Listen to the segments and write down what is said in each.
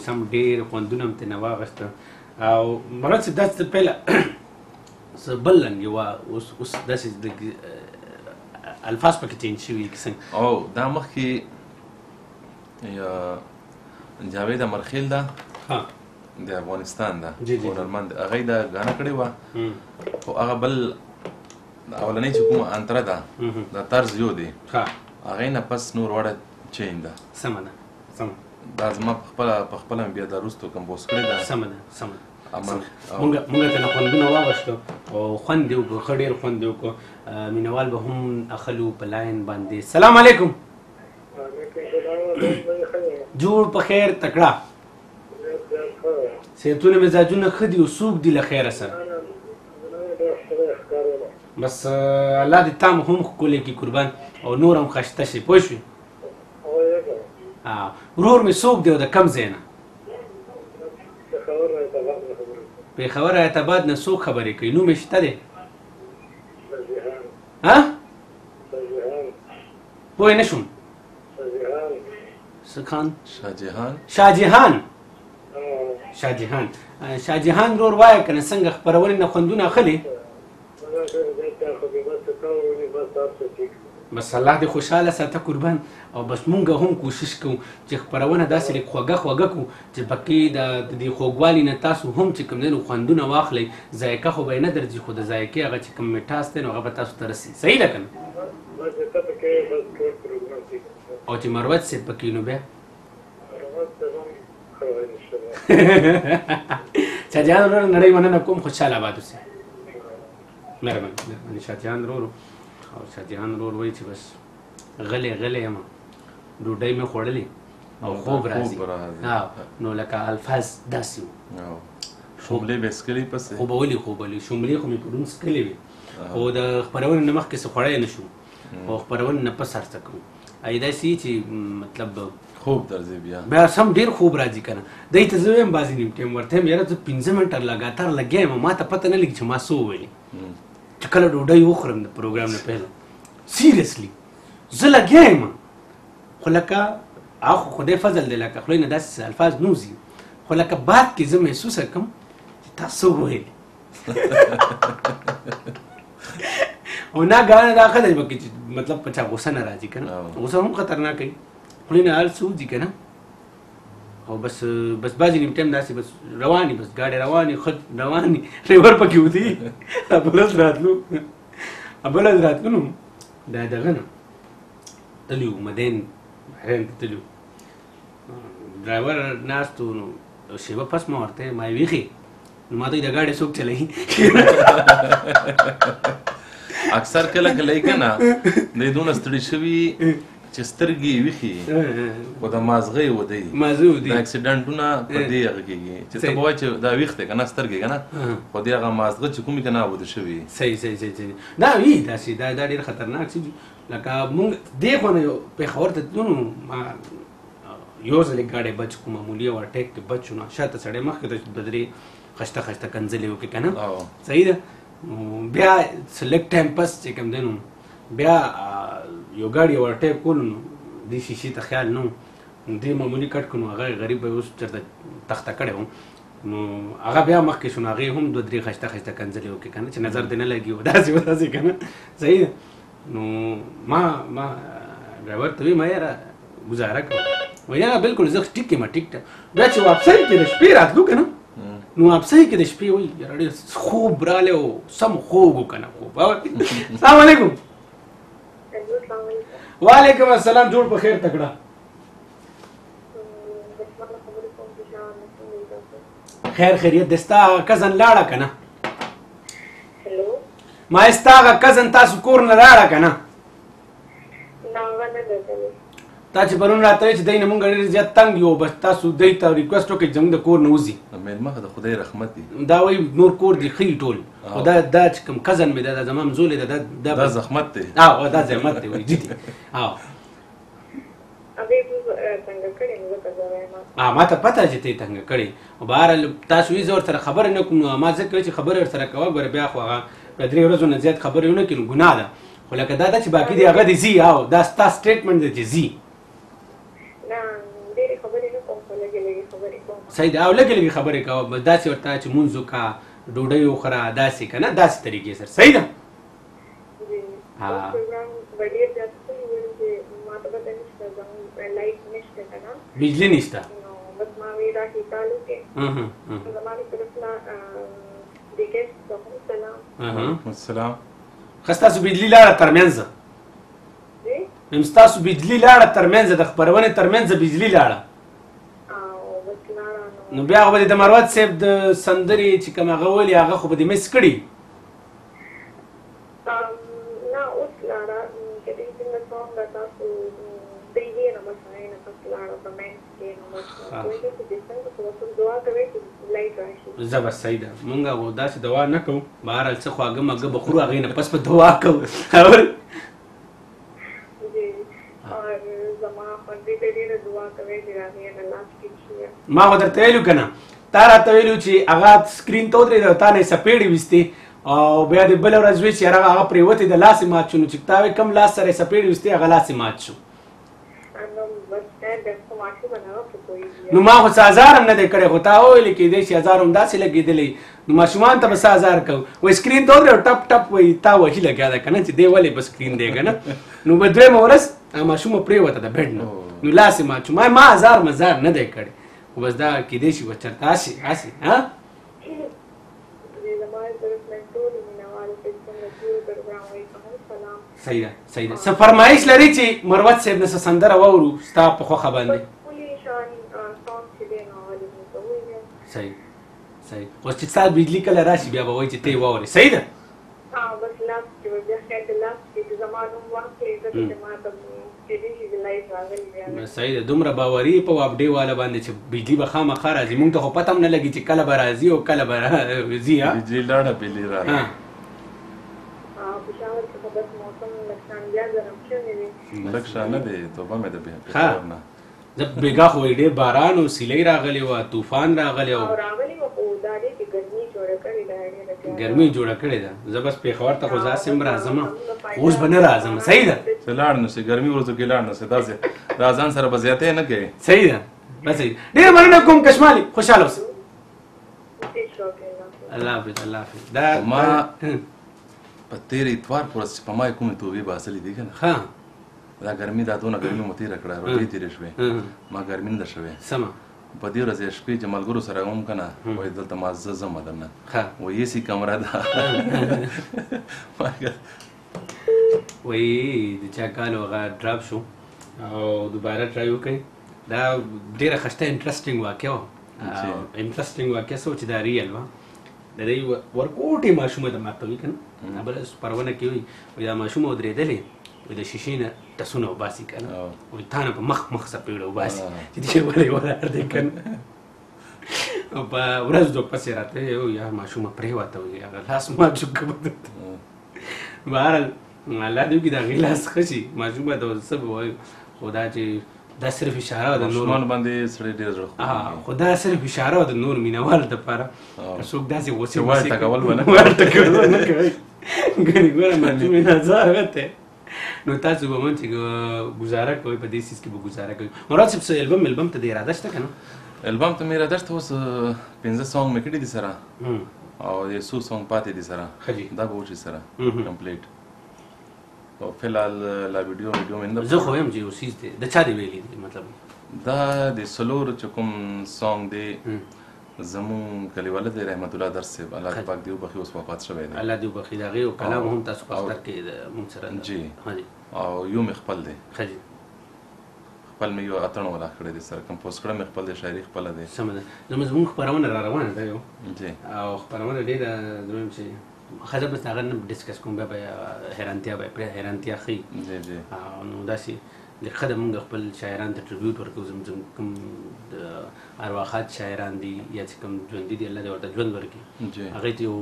سم ډېر خوندونه هم ترې نه واخیسته. او مروت صاحب داسې پهله څه بل رنګ یوه اوس اوس داسې الفاظ پکې change شوي که څنګه؟ او دا مخکې جاوید امرخیل ده د افغانستان ده، هنرمند، هغه یې دا ګانه کړې وه. خو هغه بل اولنۍ چې کومه انتره ده دا طرز یو دی، هغې نه پس نور واړه change ده. سمه ده، سمه. دا زما په خپله مې بیا دا وروستو compose کړې ده. سمه ده، سمه ده. مونږ ته نه خوندونه واغوستو او خوند یې وکړو، ښه ډېر خوند یې وکړو. مینوال به هم اخلو په line باندې. سلام علیکم. جوړ په خیر تکړه؟ صحتونه مزاجونه ښه دي او څوک دي له خیره سره؟ بس الله دې تام هم ښکلی کړي قربان، او نور هم ښایسته شي، پوه شوې؟ ورور مې څوک دی او د کوم ځای نه؟ پېښور حیات آباد نه. څوک خبرې کوي؟ نوم یې شته دی؟ ها؟ پوه نه شوم. څه خان؟ شاهجهان. شاهجهان، شاهجهان، شاهجهان ورور وایه که نه څنګه خپرونې نه خوندونه اخلي؟ بس الله دې خوشحاله ساته قربان. او بس مونږ هم کوشش کوو چې خپرونه داسې لږ خوږه خوږه کړو چې پکې د دې خوږوالي نه تاسو هم چې کوم دی نو خوندونه واخلئ. ذایقه خو به یې نه درځي، خو د ذایقې هغه چې کوم مټاس دی نو هغه به تاسو ته رسي. صحیح ده که نه؟ او چې مروت صاحب پکې نو بیا شاهجهان ورور نړۍ مننه کوم، خوشحاله آباد اوسئ. مهرباني مهرباني شاهجهان ورور. او شاهجهان ورور وایي چې بس غلی غلی یم، ډوډۍ مې خوړلې او خوب راځي. نو لکه الفاظ داسې وو. شوملې به یې څکلې پسې؟ خوبولې خوبولې شوملې خو مې پرون څکلې وې، خو د خپرونې نه مخکې څه خوړی نه شو، خو خپرونې نه پس هر څه کوو. ای داسې چې مطلب خوب درځي بیا، بیا سم ډېر خوب راځي که نه. دی ته زه وایم بعضې نیم ټایم ورته وایم یاره زه 5 منټه لګاتار لګیا یم، ما ته پته نه لګي چې ما څه وویلې. چې کله ډوډۍ وخورم د پروګرام نه پهله seriously زه لګیا یم، خو لکه هغه خو خدای فضل دی لکه خولې نه داسې الفاظ نه وځي، خو لکه بعد کې زه محسوسه کړم چې تا څه وویلې. او ناګهانه دا ښه دی پکې چې مطلب په چا غوسه نه راځي که نه، غوسه هم خطرناکه وي، خولې نه هر څه وځي که نه. او بس بس بعضې نیم ټایم داسې بس رواني، بس ګاډی رواني، ښه رواني، ډرایور پکې ودی. بل ورځ راتلو، بل ورځ راتلو نو دا دغه نه تللی وو، مدین بحرین ته تللی وو. ډرایور ناست و، نو شېبه پس ما ورته ما یې ویښې، نو ما ته یې د ګاډی څوک چلوي؟ اکثر کله کله یې که نه دی دونه ستړي شوي چې سترګې یې ویښې خو د مازغه یې ودی، مازغه ودی. دا اکسیډنټونه په دې هغه کېږي چې ته به وایې چې دا ویښ دی که نه سترګې که نه، خو دې هغه مازغه چې کومې که نه وده شوي. صحیح صحیح صحیح صحیح. دا وي داسې، دا دا ډېر خطرناک څه دي. لکه مونږ دې خوا نه یو پېښور ته تلو، نو ما یو ځل ګاډی بچ کړو، معمولي او اټیک کې بچ شو، نو شاته سړی مخکې ته دوه درې خشته خشته کنځلې وکړې که نه، صحیح ده. بیا څه لږ ټایم پس چې کوم دی نو بیا یو ګاډي overtake کولو، نو دې شیشې ته خیال نه و، دې معمولي کټ کړو، نو هغه غریب به یې اوس چېرته تخته کړی و، نو هغه بیا مخکې شو، نو هغې هم دوه درې خشته خشته کنځلې وکړې که نه، چې نظر دې نه لګي او داسې و داسې که نه، صحیح ده. نو ما ما ډرایور ته وی ما یاره ګزاره کوه، وایي نه بالکل زه ټیک یم، ټیک ټاک. بیا چې واپسۍ کې د شپې راتلو که نه، نو واپسۍ کې د شپې وایي یاره ډېر خوب راغلی او سم خوب و که نه، خوب. السلام علیکم. وعلیکم السلام. جوړ په خیر تکړه؟ خیر خیریت. د ستا cousin لاړه که نه؟ ما ستا هغه cousin تاسو کور نه لاړه که نه؟ تا چې پرون راته ویل چې دی نه مونږ ډېر زیات تنګ یو، بس تاسو دی ته request وکړئ چې زموږ د کور نه وځي. مېلمه د خدای رحمت دی. دا وایي نور کور دی ښه ټول، خو دا دا چې کوم cousin مې ده، دا زما همزولی ده، دا دا زحمت دی. او دا زحمت دی، وایي جدي. او ما ته پته چې ته یې تنګه کړې، خو بهرحال تاسو یې زه ورسره خبرې نه کوم، نو ما ځکه چې خبرې ورسره کوه، ګوره بیا خو هغه په 3 ورځو نه زیات خبرې ونه کړي نو ګناه ده، خو لکه دا ده چې باقي دی هغه دې ځي. او دا ستا statement دی چې ځي. نه ډېرې خبرې نه کوم، خو لږې لږې خبرې کوم. صحیح ده، او لږې لږې خبرې کوه، بس داسې ورته چې مونځ وکړه، ډوډۍ وخوره، داسې که نه، داسې طریقې سره. صحیح ده؟ جی. پروګرام به ډېر زیات ښه وي، چې ما ته پته نشته، زموږ لایټ نشته که نه، بجلي نشته، نو بس ما وی راشي کال وکړي. زما له طرف نه د ګیسټ ته هم سلام. وعلیکم السلام. ښه، ستاسو بجلي لاړه ترمنځ؟ جی، ستاسو بجلي لاړه ترمنځ، د خپرونې ترمنځ بجلي لاړه؟ بس لاړه. نو بیا خو به د مروت صاحب د سندرې چې کوم هغه ولي، هغه خو به دې مس کړي؟ نه، اوس لاړه چې دې څنګه سونګ تاسو دی نو بس هغې نه پس لاړه په منځ کې، نو بس پوهېږم چې څنګه، خو بس دعا کوئ چې لایټ راشي. زه بس صحیح ده، مونږ خو داسې دعا نه کوو، بهرحال څه خواږه ماږه به خورو، هغې نه پس به دعا کوو. جی، او زما خوندې ته ډېره دعا کوئ چې هغې هغه لاس ټیک شي. ما خو درته ویلو که نه، تا راته ویلو چې هغه سکرین ته ودرېده او تا نه یې څپېړې ویستې، او بیا دې بله ورځ وی چې هغه هغه پرېوتې د لاس یې مات شو، نو چې تا وې کوم لاس سره یې څپېړې ویستې، هغه لاس یې مات شو. نو ما خو څه ازار هم نه دی کړی، خو تا وویلې کېدای شي ازار هم داسې لګېدلی، نو ماشومان ته به څه ازار کوو؟ وایي سکرین ته ودرې او ټپ ټپ وایي تا وهي لګیا ده که نه، چې دی ولې په سکرین دی که نه. نو به دویمه ورځ هغه ماشومه پرېوته د بېډ نه، نو لاس یې مات شو. ما ازار مزار نه دی کړی، خو بس دا کېدای شي بس چېرته هسې هسې. ها، صحیح ده، صحیح ده. څه فرمایش لري چې مروت صاحب نه څه سندره واورو ستا په خوښه باندې؟ صحیح صحیح. اوس چې ستا بجلي کله راشي بیا به وایي چې ته یې واورې. صحیح ده؟ بس لاس کې به بیا خیر د لاس کې چې زما نوم واخلې، ځکه چې ما ته کېدای شي چې لایټ راغلي بیا. صحیح ده، دومره باوري په واپډې والا باندې چې بجلي به خامخا راځي، مونږ ته خو پته هم نه لګي چې کله به راځي او کله به راځي. ها، بجلي لاړه، بجلي راغله. پېښور کې خو بس موسم لږ شان بیا ګرم شوی دی. لږ شان نه دی، توبه مې ده پېښور نه. زه بېګا خو ډېر باران و، سیلۍ راغلې وه، طوفان راغلی و. راغلی وه، خو دا دی چې ګرمي جوړه کړې ده، ډېره ګرمي جوړه کړې ده. زه بس پېښور ته خو زه هسې هم راځم، خو اوس به نه راځم. صحیح ده؟ چې لاړ نه شې، ګرمي ورځو کې لاړ نه شې، داسې دا ځان سره به زیاتی نه کوې. صحیح ده، بس صحیح. ډېره مننه کوم کشمالي، خوشحاله اوسې. الله حافظ، الله حافظ. دا ما په تېر اتوار په ورځ چې په ما یې کومې توبې باسلې دي که نه، ښه، دا ګرمي، دا دونه ګرمي مو تېره کړه، روژې تېرې شوې، ما ګرمي نه ده شوې. سمه. په دې ورځ شپې چې ملګرو سره وم که نه، وایي دلته ما زه ځمه درنه، وایي اېسي کمره ده. وایي د چا کال هغه ډراپ شو او دوباره ټرای وکړئ. دا ډېره ښایسته انټرسټینګ واقعه وه. انټرسټینګ واقعه څه وه چې دا ریل وه. د دې ورکوټې ماشومه ده، ماته وایي که نه، بله خپرونه کې وایي، وایي دا ماشومه ودرېدلې، وایي د شیشې نه ټسونه وباسي که نه، وایي تا نه په مخ مخ څپېړه وباسي چې دی ولې ولاړ دی که نه. او په ورځ دوه پسې راته وایي یا ماشومه پرېوته، وایي هغه لاس مات شو که به بهرحال الله دې وکړي د هغې لاس ښه شي، ماشومه ته څه به وایو، خو دا چې دا صرف اشاره وه د نورو ماشومانو باندې سړی ډېر زړه خوږېږي. خو دا صرف اشاره وه د نورو مینهوالو دپاره، که څوک داسې غوسې وار ټکول به نه وار ټکول به نه کوي، ګنې ګوره ماشومې نازار وتی. نو تاسو به مونږ چې ګزاره کوئ په دې څیز کې به ګزاره کوئ. مراد صاحب څه البم ته دې اراده شته که نه؟ البم ته مې اراده شته، اوس 5 سانګ مې کړي دي سره، او یو څو سانګ پاتې دي سره، دا به وشي سره کمپلیټ. او فلحال لا ویډیو مې نه. زه خو وایم چې یو څیز دی، د چا دې ویلي دي؟ مطلب دا د څلور چې کوم سانګ دی زمون کلیواله دی، رحمت الله درس صاحب، الله دې پاک دې وبخښي، اوس وفات شوی دی. الله دې وبخښي. د هغې یو کلام هم تاسو په اختر کې مونږ سره جی، او یو مې خپل دی. ښه جي، خپل مې یو اتڼ ولا کړی دی سره، کمپوز کړی مې خپل دی، شاعري خپله دی. سمه ده. زموږ خپرونه را روانه ده یو جی، او خپرونه ډېره زه وایم چې ښه زه بس هغه نه ډسکس کوم، بیا به حیرانتیا به پرې حیرانتیا ښیي. جی جی. نو داسې ښه ده مونږ خپل شاعران ته ټریبیوټ ورکوو، زموږ کوم ارواښاد شاعران دي یا چې کوم ژوندي دي، الله دې ورته ژوند ورکړي، هغې ته یو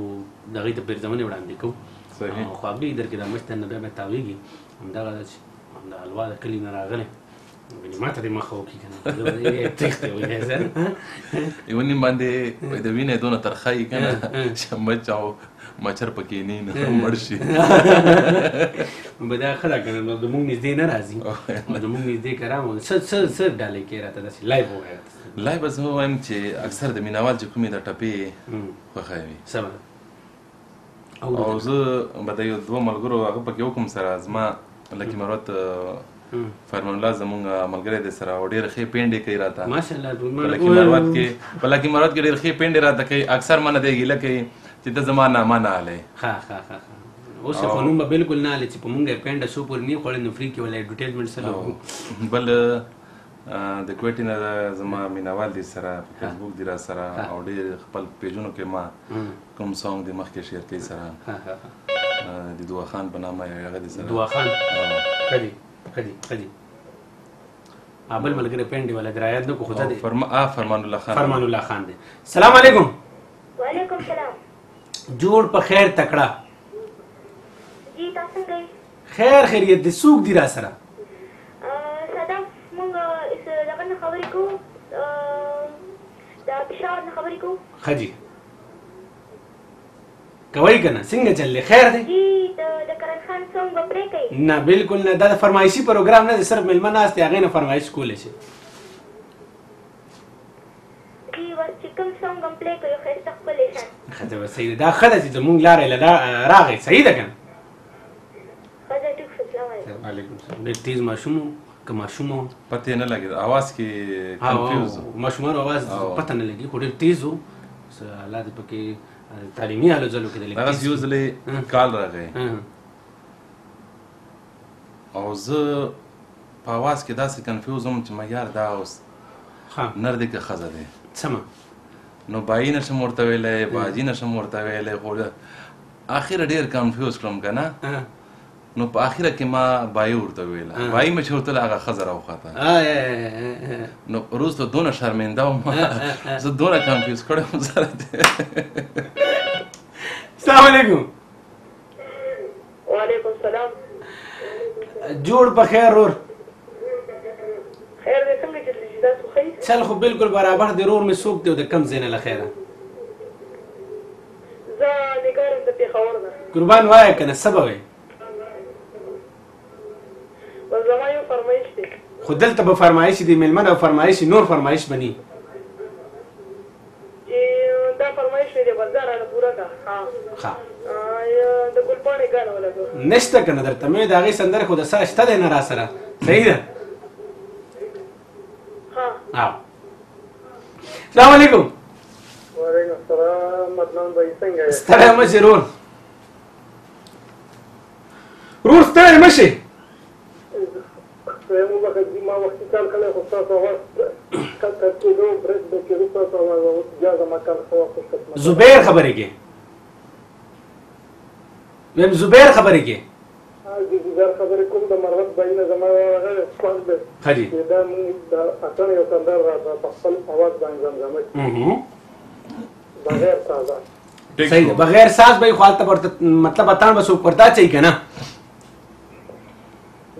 د هغې ته پېرزونې وړاندې کوو. خو هغې در کې دا مشته نه بیا به تاوېږي. همدغه ده چې همدا الوا د کلي نه راغلی، ما ته دې مخه وکړي که نه، تښتې وایي زه. یو نیم باندې د وینې دونه ترخه یي که نه چې مچ او مچر پکې نه نه مړ شي. به دا ښه ده که نه، زموږ نږدې نه راځي، زموږ نږدې که راغلو څه څه ډالۍ کوې راته، داسې لایف ووایه. لای به زه وایم چې اکثر د مینوال چې کومې د ټپې خوښوي. سمه. او زه به د یو دوه ملګرو هغه پکې وکړم سره، زما لکي مروت فرمان الله زمونږ ملګری دی سره، او ډېر ښې پینډې کوي راته. ماشاءالله. په لکي مروت کې ډېر ښې پینډې راته کوي. اکثر ما نه دی ګیله کوي چې ته زما نامه نه اخلې. ښه ښه ښه. اوس خو نوم به بالکل نه اخلې چې په مونږ یې پینډه څو پورې نه خوړې، نو فري کې ولا ایډورټایزمنټ څه لګو. بل د کویټې نه زما مینوال دی سره، په فیسبوک دی را سره، او ډېر خپل پیجونو کې ما کوم سانګ دی مخکې شیر کوي سره، د دوا خان په نامه هغه دی سره. دوا خان. ښه دی ښه دی ښه دی. بل ملګری پینډې والا دی رایاد نه کو، خو زه دی فرمان الله خان. فرمان الله خان دی. سلام علیکم. وعلیکم سلام. جوړ په خیر تکړه. جی تاسو څنګه یې؟ خیر خیریت دی. څوک دی را سره؟ صدف، مونږ دغه نه خبرې کوو، د پېښور نه خبرې کوو. ښه جي، کوئ که نه؟ څنګه چل دی؟ خیر دی؟ جی د کرن خان سونګ به پرې کوئ؟ نه بالکل نه، دا د فرمایشي پروګرام نه دی، صرف مېلمه ناست دی، هغې نه فرمایش کولی شي. جی بس چې کوم سونګ هم پلې کوي ښایسته ښکلی شان. ښه ده، بس صحیح ده. دا ښه ده چې زمونږ لاره له راغی. صحیح ده که نه؟ ښه ده، ټیک شو. سلام علیکم. وعلیکم السلام. ډېر تیز ماشوم و که ماشوم و؟ پته یې نه لګېده، اواز کې کنفیوز و. ماشومانو اواز پته نه لګي، خو ډېر تیز و. الله دې پکې تعلیمي هلو ځلو کې د دغسې یو ځلې کال راغی او زه په اواز کې داسې کنفیوز وم چې ما یار دا اوس نر دی که ښځه دی. سمه. نو بایي نه شم ورته ویلی، باجي نه شم ورته ویلی، خو اخره ډېر کنفیوز کړم که نه. نو په اخره کې ما بایي ورته وویله، بایي مې چې ورته وویله هغه ښځه راوخته. نو وروسته دونه شرمنده وم، زه دونه کنفیوز کړی وم سره. السلام علیکم. وعلیکم السلام. جوړ په خیر رور؟ خیر دی، څنګه چل دی؟ تاسو ښه یئ؟ چل خو بالکل برابر دی. رور مې څوک دی او د کوم ځای نه له خیره؟ زه نګار یم د پېښور نه. قربان وایه که نه، څه به وایې؟ بس زما یو فرمایش دی. خو دلته به فرمایش دی، مېلمه نه فرمایش، نور فرمایش به نه. چې دا فرمایش مې دی، بس دا رانه پوره کړه. ښه. د ګلپاڼې ګانه ولګوه. نشته که نه درته مې د هغې سندرې خو د سره شته دی نه را سره. صحیح ده؟ ها. السلام علیکم. وعلیکم السلام. عدنان بھائی څنګه یې؟ ستړی مه شې رور. رور ستړی مه شې. خدای مو وبخښه جي، ما وختي کال کړی خو ستاسو اواز کټ کټ کېدو، برېک به کېدو ستاسو اواز، اوس بیا زما کال ښه وخت خوشقسمته. زبیر خبرې کې؟ ویم زبیر خبرې کې؟ جي زبیر خبرې کوم. د مروت بھائی نه زما هغه سوال دی ښه جي، چې دا مونږ د اتڼ یو سندر راته په خپل اواز باندې زمزمه کړي بغیر سازه. صحیح ده، بغیر ساز به یې، خو هلته ورته مطلب اتڼ به څوک ورته اچوي که نه؟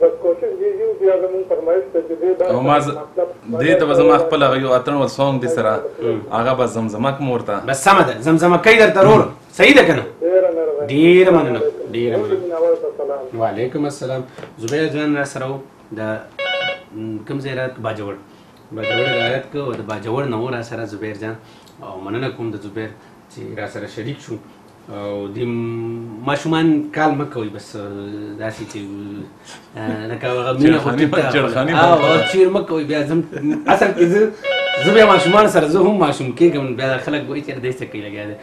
بس کوشش دې یو بیا زمونږ فرمایش ته چې دې دا او ما دې ته به زما خپل هغه یو اتڼ ول سونګ دی سره، هغه به زمزمه کړم ورته. بس سمه ده، زمزمه کوي درته رور. صحیح ده که نه؟ ډېره مننه، ډېره مننه. وعلیکم السلام. زبیر جان را سره و، د کوم ځای رات؟ باجوړ. باجوړ رعایت کړ او د باجوړ نه و را سره زبیر جان، او مننه کوم د زبیر چې را سره شریک شو. او د ماشومان کال مه کوئ، بس داسې چې لکه هغه مینه خو ټیک ده، چیر مه کوئ. بیا زم اصل کې زه بیا ماشومان سره زه هم ماشوم کېږم، بیا خلک وایي چې دی څه کوي لګیا دی.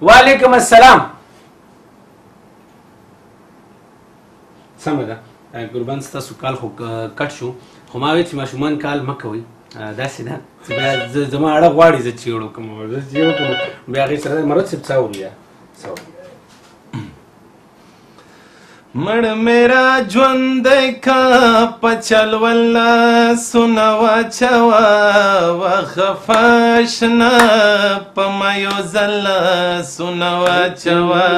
وعلیکم السلام. سمه ده قربان، ستاسو کال خو کټ شو، خو ما ویل چې ماشومان کال مه کوئ. داسې ده چې بیا زما اړه غواړي زه چیړ وکړم، زه چیړ وکړم بیا هغې سره مروت صاحب څه اورو؟ یا څه اورو؟ مړ میرا ژوند کا پچل ولا سنا واچوا وخفاشنا پمیو زلا سنا واچوا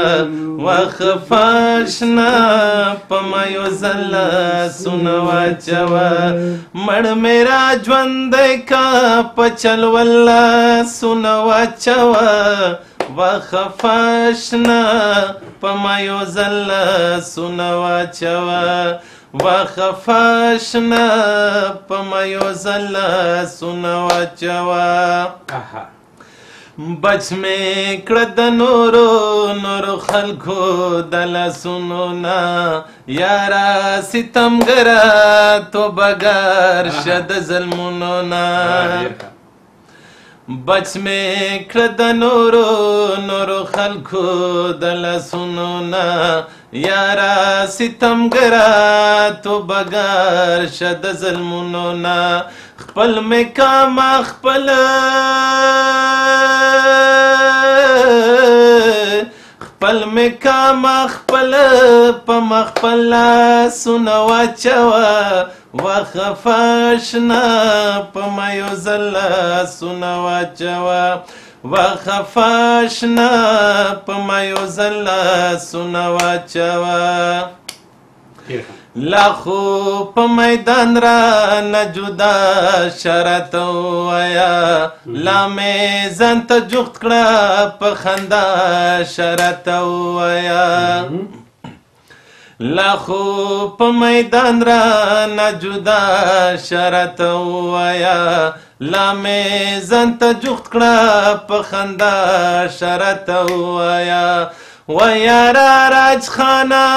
وخفاشنا پمیو زلا سنا واچوا مړ میرا ژوند کا پچل ولا سنا واچوا وخفاشنا پمیو زلا سنا واچوا وخفاشنا په ما یو ځل لاسونه واچوه. بچ مې کړه د نورو نورو خلکو د لاسونو نه، یاره ستمګره توبهګار شه د ظلمونو نه. بچ مې کړه د نورو نورو خلکو د لاسونو نه، یاره ستمګره توبهګار شه د ظلمونو نه. خپل مې کامه خپل، خپل مې کامه خپل په مخ خپل لاسونه واچوه، وخفاشنا په ما یو ځل لاسونه واچوه، وخفاشنا په ما یو ځل لاسونه واچوه. لا خو په میدان را نه جدا شرط ووایا، لا مې ځان ته جوخت کړه په خندا شرط ووایا. لا خو په میدان را نه جدا شرط ووایا، لا مې ځان ته جوخت کړه په خندا شرط ووایا. ویارا راج خانه،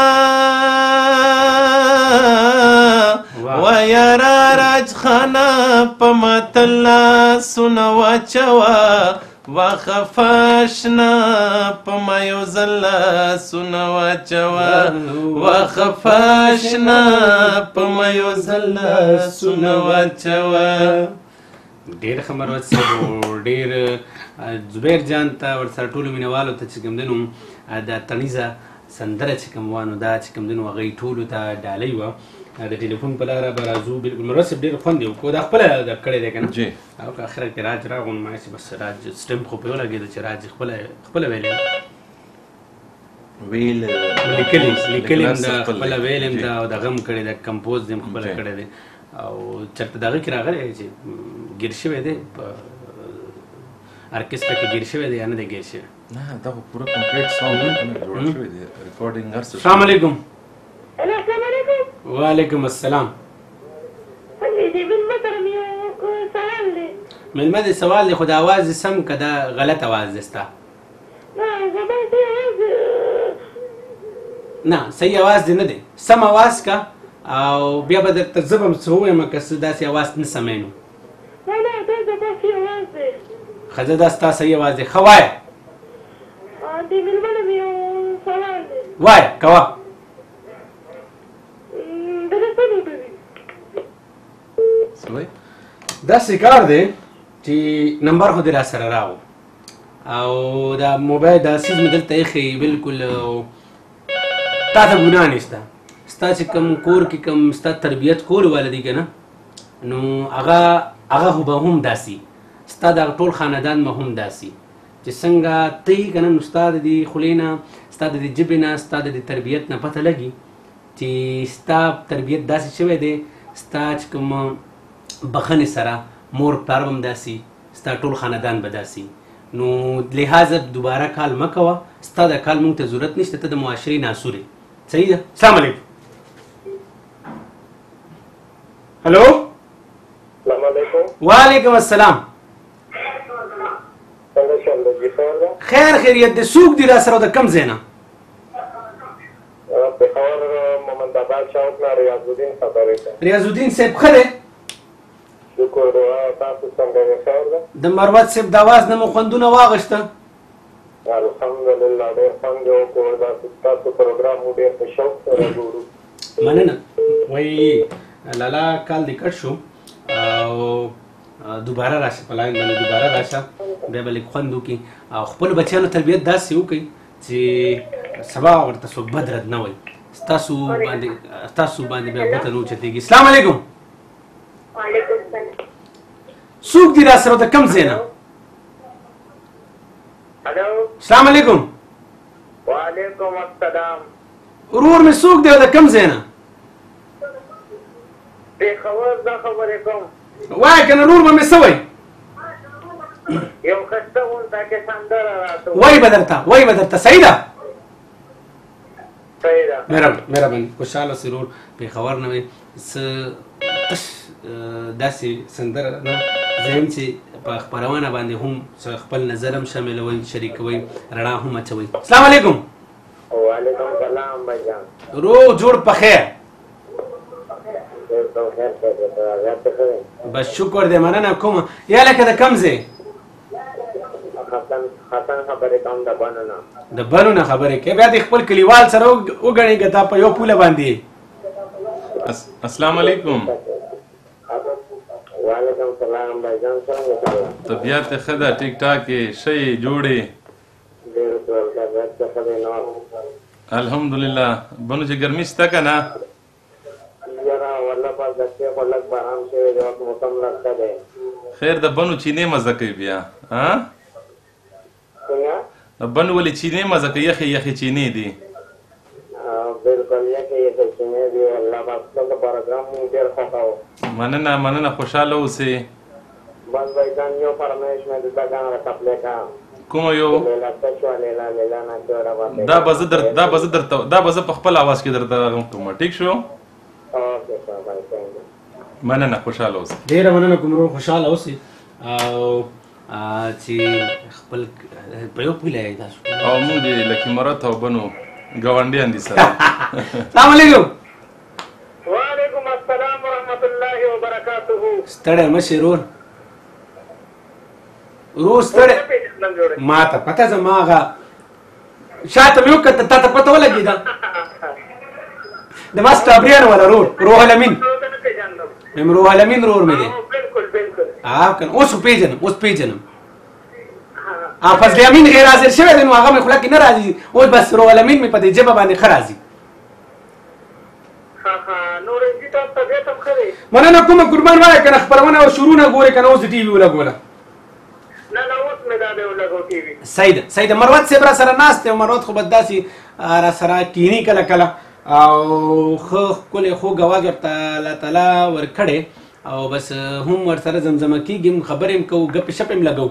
ویارا راج خانه په ماته لاسونه واچوه، وخفاشنا په ما یو ځل لاسونه واچوه، وخفاشنا په ما یو ځل لاسونه واچوه. ډېر ښه مروت صاحب، ډېر زبیر جان ته ورسره ټولو مینهوالو ته چې کوم دی نو دا تڼیزه سندره چې کوم وه نو دا چې کوم دی نو هغوی ټولو ته ډالۍ وه. د ټلیفون په لاره به راځو. بلکل مروت صاحب ډېر خوند یې وکړو، دا خپله دا کړی دی که نه؟ او که اخره کې راج راغو نو ما چې بس راج سټمپ خو پرې ولګېده چې راج خپله ویلې ویل لیکلې هم ده، خپله ویلې هم ده، او دغه هم کړې ده، کمپوز دې هم خپله کړی دی. او چېرته د هغه کې راغلی چې ګیر شوی دی په ارکسترا کې ګیر شوی دی یا نه دی ګیر شوی؟ نه، دا خو پوره کمپلیټ سانګ جوړ شوی دی، ریکارډینګ هر څه. السلام علیکم. السلام علیکم. وعلیکم السلام. څنګه یې؟ مېلمه سره مې یو سوال دی. مېلمه دې سوال دی، خو دا اواز دې سم که دا غلط اواز دی ستا؟ نه، زما صحیح اواز نه، صحیح اواز دې نه دی، سم اواز که او بیا به درته زه به هم څه ووایم که څه داسې اواز نه سموې نو. نه نه، دا زما صحیح اواز دی. ښه، دا ستا صحیح اواز دی. ښه وایه. د مېلمه نه مې یو سوال دی. وایه، کوه. داسې کار دی چې نمبر خو دې را سره راغو او دا موبایل دا څیز مې دلته ایښی، بلکل تا ته ګناه نشته. ستا چې کوم کور کې کوم ستا تربیت کولو والا دی که نه، نو هغه خو به هم داسي، ستا دغه ټول خاندان به هم داسي چې څنګه ته یې که نه، نو ستا د دې خولې نه، ستا د دې ژبې نه، ستا د دې تربیت نه پته لګي چې ستا تربیت داسې شوی دی، ستا چې کوم بخښنې سره مور پلار به هم داسي، ستا ټول خاندان به داسي. نو لهذا دوباره کال مه کوه، ستا د کال مونږ ته ضرورت نشته، ته د معاشرې ناسور یې. صحیح ده؟ السلام علیکم. هلو. السلام علیکم. وعلیکم السلام. څنګه چل دی؟ خیر ده؟ خیر خیریت دی. څوک دي را سره د کوم ځای نه؟ پېښور محمد آباد چوک نه ریاض الدین خبرې کوم. ریاض الدین صاحب ښه دی؟ شکر. تاسو څنګه یې؟ خیر ده؟ د مروت صاحب د اواز نه مو خوندونه واغېسته. الحمدلله، ډېر خوند یې وکړ. داسې ستاسو پروګرام مو ډېر په شوق سره ګورو. مننه. وایي لالا کال دې کټ شو او دوباره راشه په لاین باندې، دوباره راشه، بیا به لږ خوند وکړي او خپلو بچیانو تربیت داسې وکړي چې سبا ورته څوک بد رد نه وایي. ستاسو باندې بیا ګوته نه اوچتېږي. السلام علیکم. وعلیکم السلام. څوک دي را سره د کوم ځای نه؟ هلو. السلام علیکم. وعلیکم السلام. ورور مې څوک دی او د کوم ځای نه؟ پېښور دا خبرې کوم. وایه که نه ورور به مې څه وایي؟ یو ښایسته غونډه کې سندره راته وایي به درته، وایي به درته. صحیح ده؟ صحیح ده. مهرباني خوشحاله اوسې ورور. پېښور نه وې څه تش داسې سندره نه زه هم چې په خپرونه باندې هم خپل نظر هم شاملوئ، شریکوئ، رڼا هم اچوئ. السلام علیکم. وعلیکم سلام بھائی جان. روغ جوړ په خیر؟ بس شکر دی، مننه کوم. یا لکه د کوم ځای؟ حسن خبرې کوم، د بنو نه. د بنو نه خبرې کوې؟ بیا دې خپل کلیوال سره وګڼېږه، تا په یو پوله باندې. السلام علیکم. وعلیکم سلام بھائی جان، څنګه؟ طبیعت ښه ده، ټیک ټاک یې، ښه یې، جوړ یې؟ ډېر طبیعت ښه دی نو الحمدلله. بنو چې ګرمي شته که نه؟ یاره والله بس د شپې خو لږ باران شوی دی، اوس موسم لږ ښه دی. خیر د بنو چینې مزه کوي بیا. ها څنګه؟ د بنو ولې چینې مزه کوي؟ یخې یخې چینې دي. بالکل یخې یخې چینې دي. والله بس ستاسو پروګرام مونږ ډېر خوښوو. مننه مننه، خوشحاله اوسې. بس بھائی جان یو فرمایش مې د دا ګانا راته پلې کړه. کومه یو؟ لیلا څه شوه، لیلا لیلا نه جوړه وه. دا به زه در دا به زه درته دا به زه په خپل اواز کې درته هغه کوم. ټیک شو؟ okay sir بھائی، thank you. مننه، خوشحاله اوسې. ډېره مننه کوم ورور، خوشحاله اوسې. او چې خپل په یو پوله یې تاسو او موږ د لکي مرت او بنو ګاونډیان دي سره. السلام علیکم. وعلیکم السلام ورحمت الله وبرکاته. ستړی مه شې ورور. ورور ستړی ما ته پته زما هغه شاته مې وکتل، تا ته پته ولګېده د ما سټابریان والا ورور روح الامین. مې روح الامین ورور مې دی. بالکل بالکل. کنه اوس پېژنم، اوس پېژنم. فضل امین غیر حاضر شوی دی نو هغه مې خوله کې نه راځي. اوس بس روح الامین مې په دې ژبه باندې ښه راځي. نور جی تاسو طبیعت هم ښه دی؟ مننه کومه قربان. وایه که نه خپرونه او شروع نه ګورې که نه اوس د ټي وي ولګوله؟ نه نه اوس مې دا دی ولګو ټي وي. صحیح ده صحیح ده. مروت صاحب را سره ناست دی، مروت خو به داسې را سره کینی کله کله او ښه ښکلی خوږ اواز ورته الله تعالی ورکړی او بس هم ورسره زمزمه کېږي، هم خبرې هم کوو، ګپې شپې هم لګوو.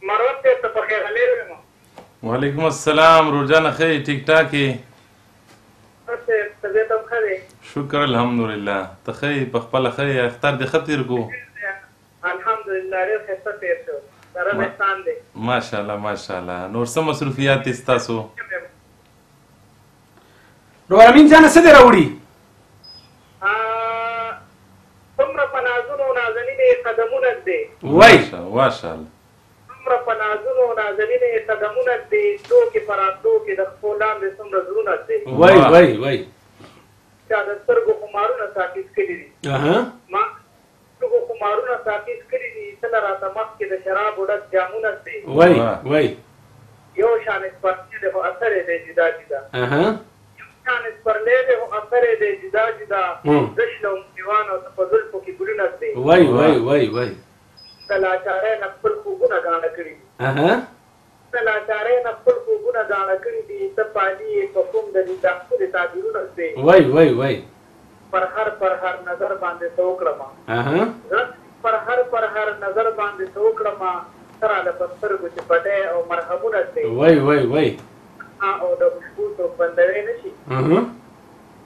مروت صاحب ته په خیر غلی یم. وعلیکم السلام ورور جانه، ښه یې؟ ټیک ټاک یې؟ طبیعت هم ښه دی؟ شکر الحمدلله. ته ښه یې؟ په خپله ښه یې؟ اختر دې ښه تېر کړو؟ الحمدلله ډېر ښایسته تېر شو، د رب احسان دی. ماشاءالله ماشاءالله. نور څه مصروفیات دي ستاسو؟ روح الامین جانه څه دې راوړي؟ څومره په نازونو نازنینې قدمونه ږدې. وای ماشاءالله. څومره په نازونو نازنینې قدمونه ږدې، ټوکې په راتلو کې د خپو لاندې څومره زړونه ږدې. وای وای وای. چا د سترګو خمارونه ساقي څکلي دي. ما سترګو خمارونه ساقي څکلي دي، تله راته مخکې د شرابو ډک جامونه ږدې. وای وای. یو شان سپرلی دی خو اثر یې دی جدا جدا. یو شان سپرلی دی خو اثر یې دی جدا جدا. زه شلوم دیوان او ته په زلفو کې ګلونه ږدې. وای وای وای وای. د لاچارۍ نه خپل خوبونه ګاڼه کړي دي. د لاچارۍ نه خپل خوبونه ګاڼه کړي دي، ته پالي یې په کوم دلیل دا ښکلي تعبیرونه ږدې. وای وای وای. پر هر پر هر نظر باندې څه وکړمه، پر هر پر هر نظر باندې څه وکړمه، ته راله په سترګو چې پټی او مرهمونه ږدې. وای وای وای. او د خوشبو څوک بندوی نه شي.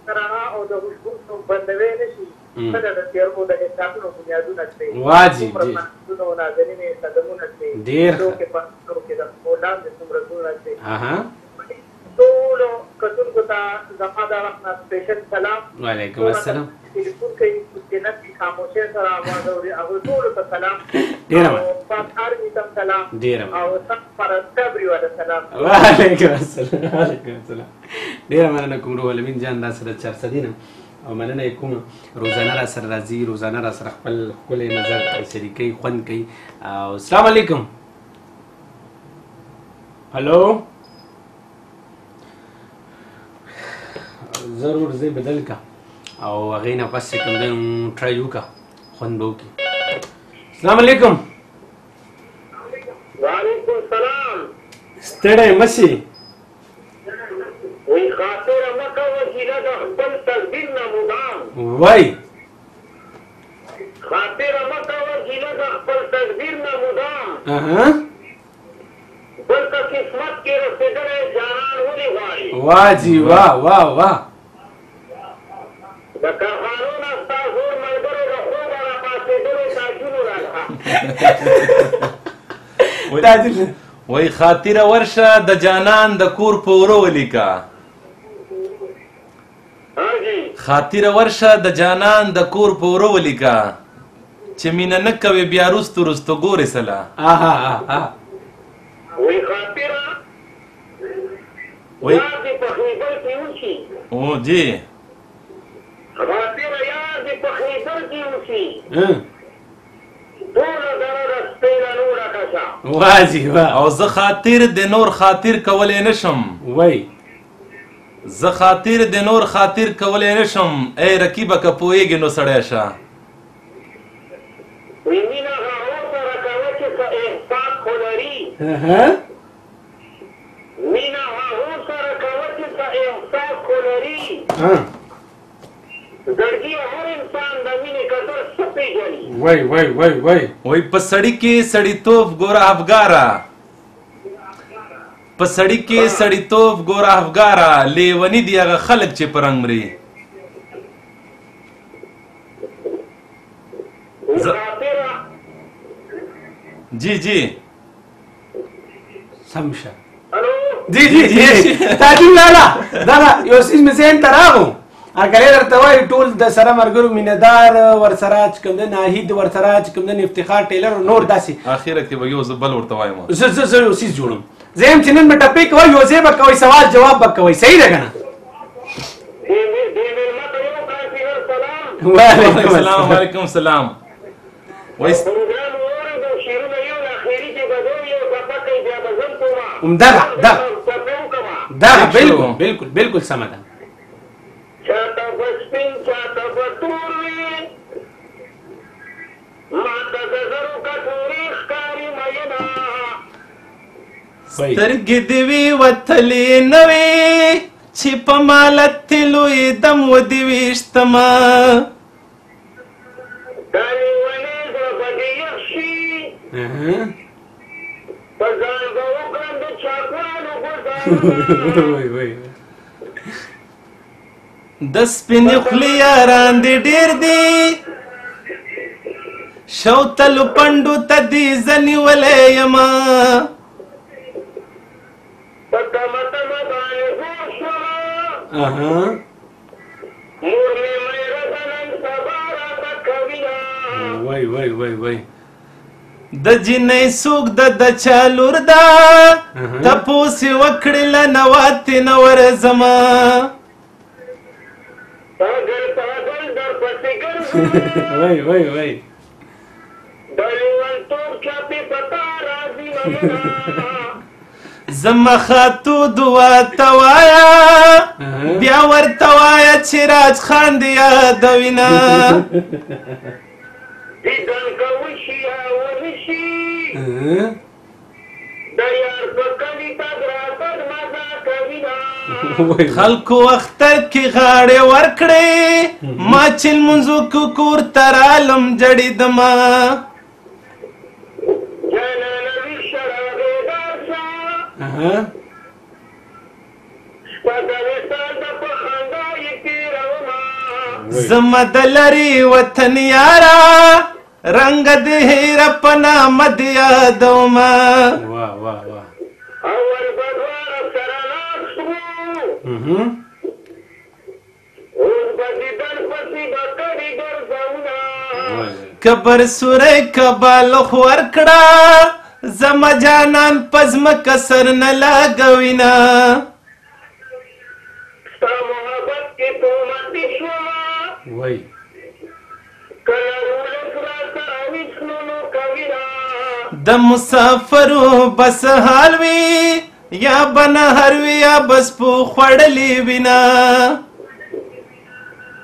رڼا او د خوشبو څوک بندوی نه شي، ته د تیرو د احساسونو بنیادونه ږدې. واجب څومره په نازونو نازنینې قدمونه ږدې. ډېر ښه. ټوکې په ټوکې د خپو لاندې څومره زړونه ږدې. ټولو کتونکو ته زما دا وخت نه سپیشل سلام. وعلیکم السلام. ټلیفون کوي جنت کې خاموشۍ سره اواز اوري، هغوی ټولو ته سلام. ډېره مننه. پاک آرمي ته هم سلام. ډېره مننه. او سم فرستبري والا سلام. وعلیکم السلام. وعلیکم السلام. ډېره مننه کوم روح الامین جان را سره چارسدي نه، او مننه یې کوم. روزانه را سره راځي، روزانه را سره خپل ښکلی نظر شریکوي، خوند کوي. او السلام علیکم. هلو ضرور زه بدل کا او هغې نه پس چې کوم دی نو ټرای وکړه، خوند به وکړي. السلام علیکم. وعلیکم السلام. ستړی مه شې. وی خاطره مه کوه ګیله د خپل تقدیر نه مدام. وای خاطره مه کوه ګیله د خپل تقدیر نه مدام. بل ته قسمت کې رسېدلی جانان ولې غواړي. واه جی واه واه واه. د کارخانو نه ستا زوړ ملګرو له خوبه راپاڅېدلو تاجونو راکړه. وای خاطره ورشه د جانان د کور په وره ولیکه. خاطره ورشه د جانان د کور په وره ولیکه چې مینه نه کوې بیا وروستو وروستو ګورې سله. وای خاطره یار دې په خیبر کې وشي. او جی خاطره یار دې په خیبر کې وشي. ټوله دره د سپېره نو ډکه شه. واه جی واه. او زه خاطر د نور خاطر کولی نه شم. وای زه خاطر د نور خاطر کولی نه شم. ای رقیبه که پوهېږې نو سړی شه. وی مینه هغو سره کوه چې څه احساس خو لري. مینه هغو سره کوه چې څه احساس خو لري. زړګي هر انسان د مینې قدر څه پېژني. وای وای وای وای. وای په سړي کې سړیتوب ګوره افګاره، په سړي کې سړیتوب ګوره افګاره، لیوني دي هغه خلک چې په رنګ مري. جی جی سم شه. جی جی جی تاجون لالا دغه یو څیز مې ذهن ته راغو. هرکلی درته وایي ټول د سره ملګرو مینهدار ورسره چې کوم دی ناهید ورسره چې کوم دی افتخار ټیلر نور داسې. اخره کې به یو زه بل ورته وایم. زه زه زه یو څیز جوړوم. زه یم چې نن به ټپې کوئ، یو ځای به کوئ، سوال جواب به کوئ. صحیح ده که نه؟ وعلیکم السلام. وعلیکم السلام. همدغه دغه دغه بالکل بالکل بالکل سمه ده. چاته به سپین چاته به تور وي، ماته د زرو کټورې ښکاري میینه. سترګې دې وي وتلې نه وي چې په مالت لوی دم ودې ویشتمه. دا لیونی زړه به دې یخ شي، په ځان به وکړم د چاکوالو ګوزارونه. د سپینې خولې یاران دې ډېر دي، شوتلو پنډو ته دې زه نیولی یمه. په تمه تمه باندې زوړ شومه، مور مې میره ده نن سبا راته کوینه. وای وای وای وای. د جینۍ څوک ده د چا لور ده، تپوس یې وکړې له نواتې نه ورځمه. پاگل پاگل در پسې ګرځم. وای وای وای. د لیونتوب چاپې په تا راځي میینه. زما خاتو دعا ته وایه، بیا ورته وایه چې راج خان دې یادوینه. دیدن که وشي یا ونه شي، د یار په کلي تګ راتګ مزه کوینه. خلکو اختر کې غاړې ورکړې، ما چې لمونځ وکړو کور ته رالم جړېدمه. جانانه ویښه راغېدار شه، شپه د وصال ده په خندا یې تېرومه. زما د لرې وطن یاره، رنګ دې هېره په نامه دې یادومه. واه واه واه. اول به دواړه سره ناست وو، اوس به دیدن پسې به کډې ګرځوونه. کبر سوری که بالخ ورکړه، زما جانان په ځمکه سر نه لګوینه. ستا محبت کې تومتي شومه، وای کله ولس راسره ویښ نو کوینه. د مسافرو بس حال وي، یا به نهر وي یا به سپو خوړلې وینه.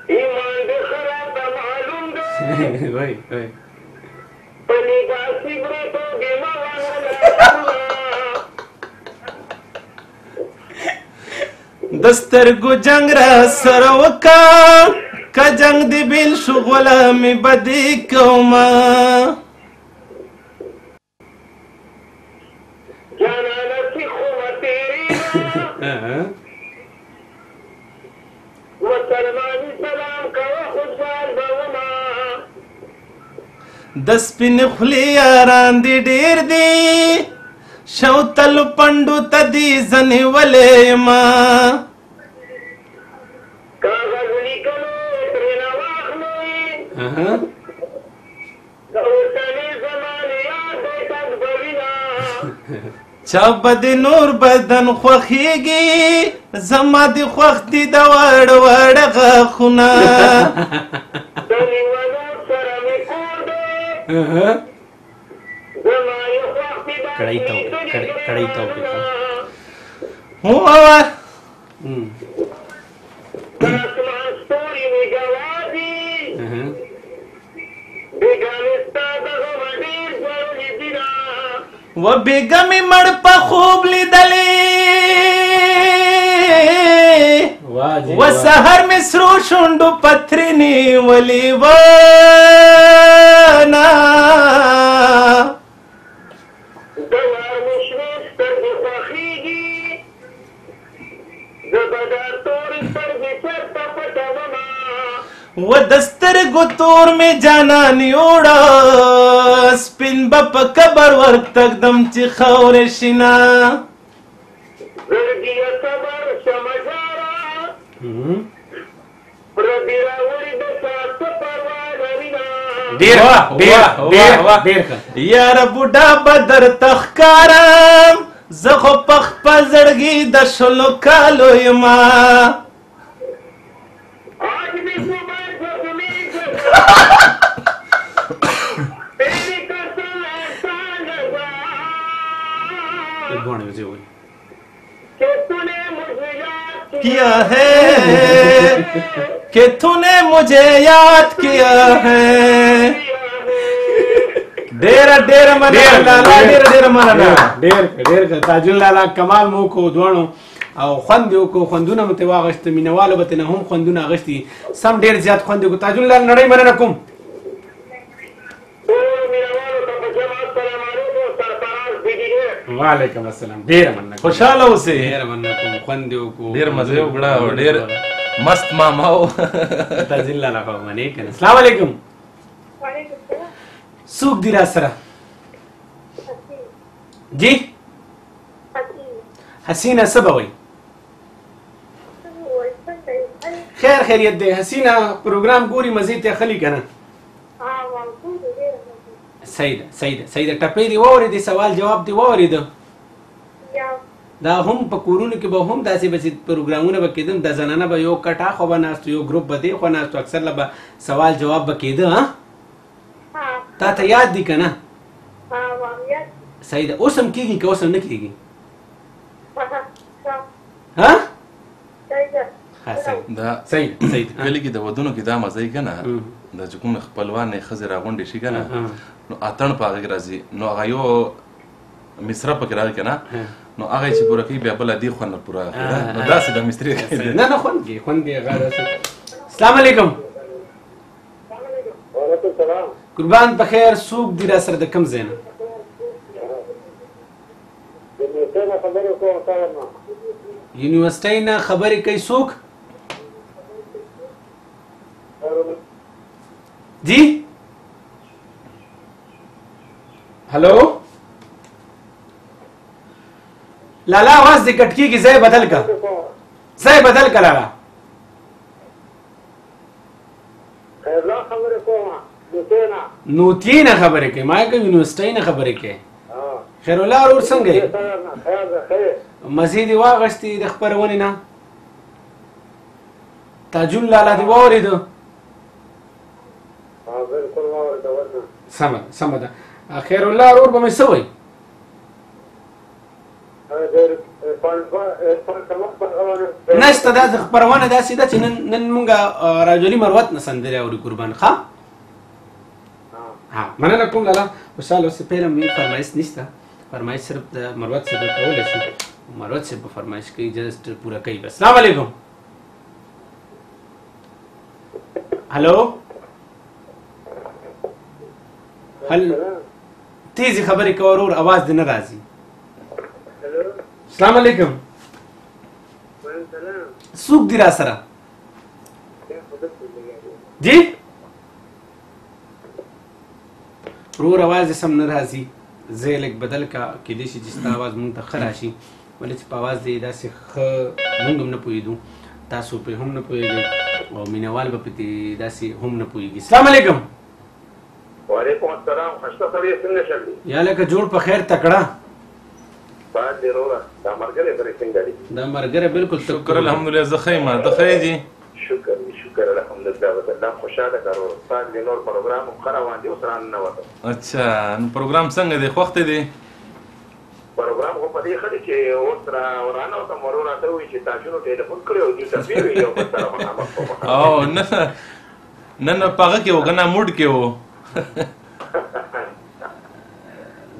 ایمان دې ښه راته معلوم دی، وای وای. په لباسي برېتو دې مه وهه لاسونه. د سترګو جنګ را سره وکا، که جنګ دې بېل شو غلامي به دې کومه. جانانه چې خو به تېرېږه، د سپین خولې یاران دي ډېر دي، شوتل پنډو ته دي زه نیولی یمه. کاغذ لیکلو ترېنه واخلئ، د اوسني زمانې یاد دی تګ به وینه. چا به د نور بدن خوښېږي، زما دې خوښ دي د واړه واړه غاښونه. د لیونو سره مې کور دی، زما یې خوښ دي د کړی ته کړی ته وکړه. وه د اسمان ستوري مې ګواه دي، بېګا مې ستا د غمه ډېر ژړلي دي نه. و بېګا مې مړ په خوب لیدلی، و سهار مې سرو شونډو پترې نیولې وه نه. د یار مې شنې سترګې خوښېږي، زه به دا تورې سترګې چېرته پټومه. و د سترګو تور مې جانان یوړه، سپین به په قبر ورته ږدم چې خاورې شي نه. زړګیه صبر شه مه ژاړه، پردي راوړي د چا څه پروا لري نه. ډېر ډېر ډېر ډېر ښه. یاره بوډا به درته ښکارم، زه خو په خپل زړګي د شلو کالو یمه. آج بھی صبح زخمی تیری قسم ایسا لگا کہ तूने मुझे याद किया है، کہ तूने मुझे याद किया है. ډېره ډېره مننه لالا، ډېره ډېره مننه. ډېر ډېر تاجون لالا کمال مو کو دواړو او خوند یې وکړو، خوندونه مو ترې واخیسته، مینهوالو به ترې نه هم خوندونه اخیستي، سم ډېر زیات خوند یې وکړو. تاجون لالا نړۍ مننه کوم. وعلیکم السلام، ډېره مننه، خوشحاله اوسئ. ډېره مننه کوم، خوند یې وکړو، ډېر مزه یې وکړه او ډېر مست ماما و. تاجون لالا خو منې که نه. السلام علیکم. څوک دي را سره؟ جی حسینه، څه به وایي؟ خیر خیریت دی. حسینه پروګرام ګوري، مزې ته اخلي که نه؟ صحیح ده صحیح ده صحیح ده. ټپې دې واورېدې، سوال جواب دې واورېده؟ دا هم په کورونو کې به هم داسې به چې پروګرامونه به کېدل، دا زنانه به یو کټ اخوا به ناست، یو ګروپ به دې خوا ناست، اکثر له به سوال جواب به کېده. ها تا ته یاد دي که نه؟ صحیح ده. اوس هم کېږي که اوس هم نه کېږي؟ ها؟ دا کلي کې د ودونو کې دا مزه یې که نه، دا چې کوم خپلوان ښځې راغونډې شي که نه، نو اتڼ په هغه کې راځي، نو هغه یو مصره پکې راغی که نه، نو هغه یې چې پوره کوي بیا بله دې خوند پوره کوي، نو داسې د مصرې کوي. نه نه خوند کوي، خوند کوي هغه داسې. السلام علیکم. وعلیکم السلام. قربان په خیر. څوک دي را سره، د کوم ځای نه؟ یونیورسټۍ نه خبرې کوي څوک؟ جی هلو لالا، आवाज دې کټ کېږي، ځای بدل کا، ځای بدل کا لالا. نوتیې نه خبرې کوي، ما که یونیورسټۍ نه خبرې کوي. خیرالله ورور څنګه یې؟ مزې دې واغښتې د خپرونې نه؟ تاجون لالا دې واورېده؟ سمه ده سمه ده. خیرالله ورور به مې څه وایي؟ نشته، دا خپرونه داسې ده چې نن مونږ راجولي مروت نه سندرې اوري قربان. ښه ها مننه کوم لالا، خوشحاله اوسې. پیل مې فرمایش نشته، فرمایش صرف د مروت صاحب کولی شي، مروت صاحب په فرمایش کوي، جسټ پوره کوي بس. السلام علیکم. هلو هل تیزې خبرې کوه ورور، اواز دې نه راځي. السلام علیکم. څوک دي را سره؟ جی ورور اواز یې سم نه راځي، زه یې لږ بدل کا، کېدای شي چې ستا اواز مونږ ته ښه راشي، ولې چې په اواز دې داسې ښه مونږ هم نه پوهېدو، تاسو پرې هم نه پوهېږئ او مینهوال به پرې داسې هم نه پوهېږي. السلام علیکم. وعلیکم السلام. خسته سړی څنګه چل دی؟ یا لکه جوړ په خیر تکړه. باد دی وروره، دا ملګری سره څنګه دی؟ دا ملګری بالکل شکر الحمدلله، زه ښه یم، ته ښه یې جي؟ شکر دی شکر الحمدلله، بس الله خوشحاله کړه وروره. ستا د نور پروګرام هم ښه روان دی، اوس راننوتم. اچھا، نو پروګرام څنګه دی، خوښ دی دی؟ پروګرام خو په دې ښه دی چې اوس راننوتم، ورور راته وویل چې تاجونو ټلیفون کړی او دوی ټپې وي یو بل سره مخامخ په مخامخ. او نه نن په هغه کې و که نه موډ کې و؟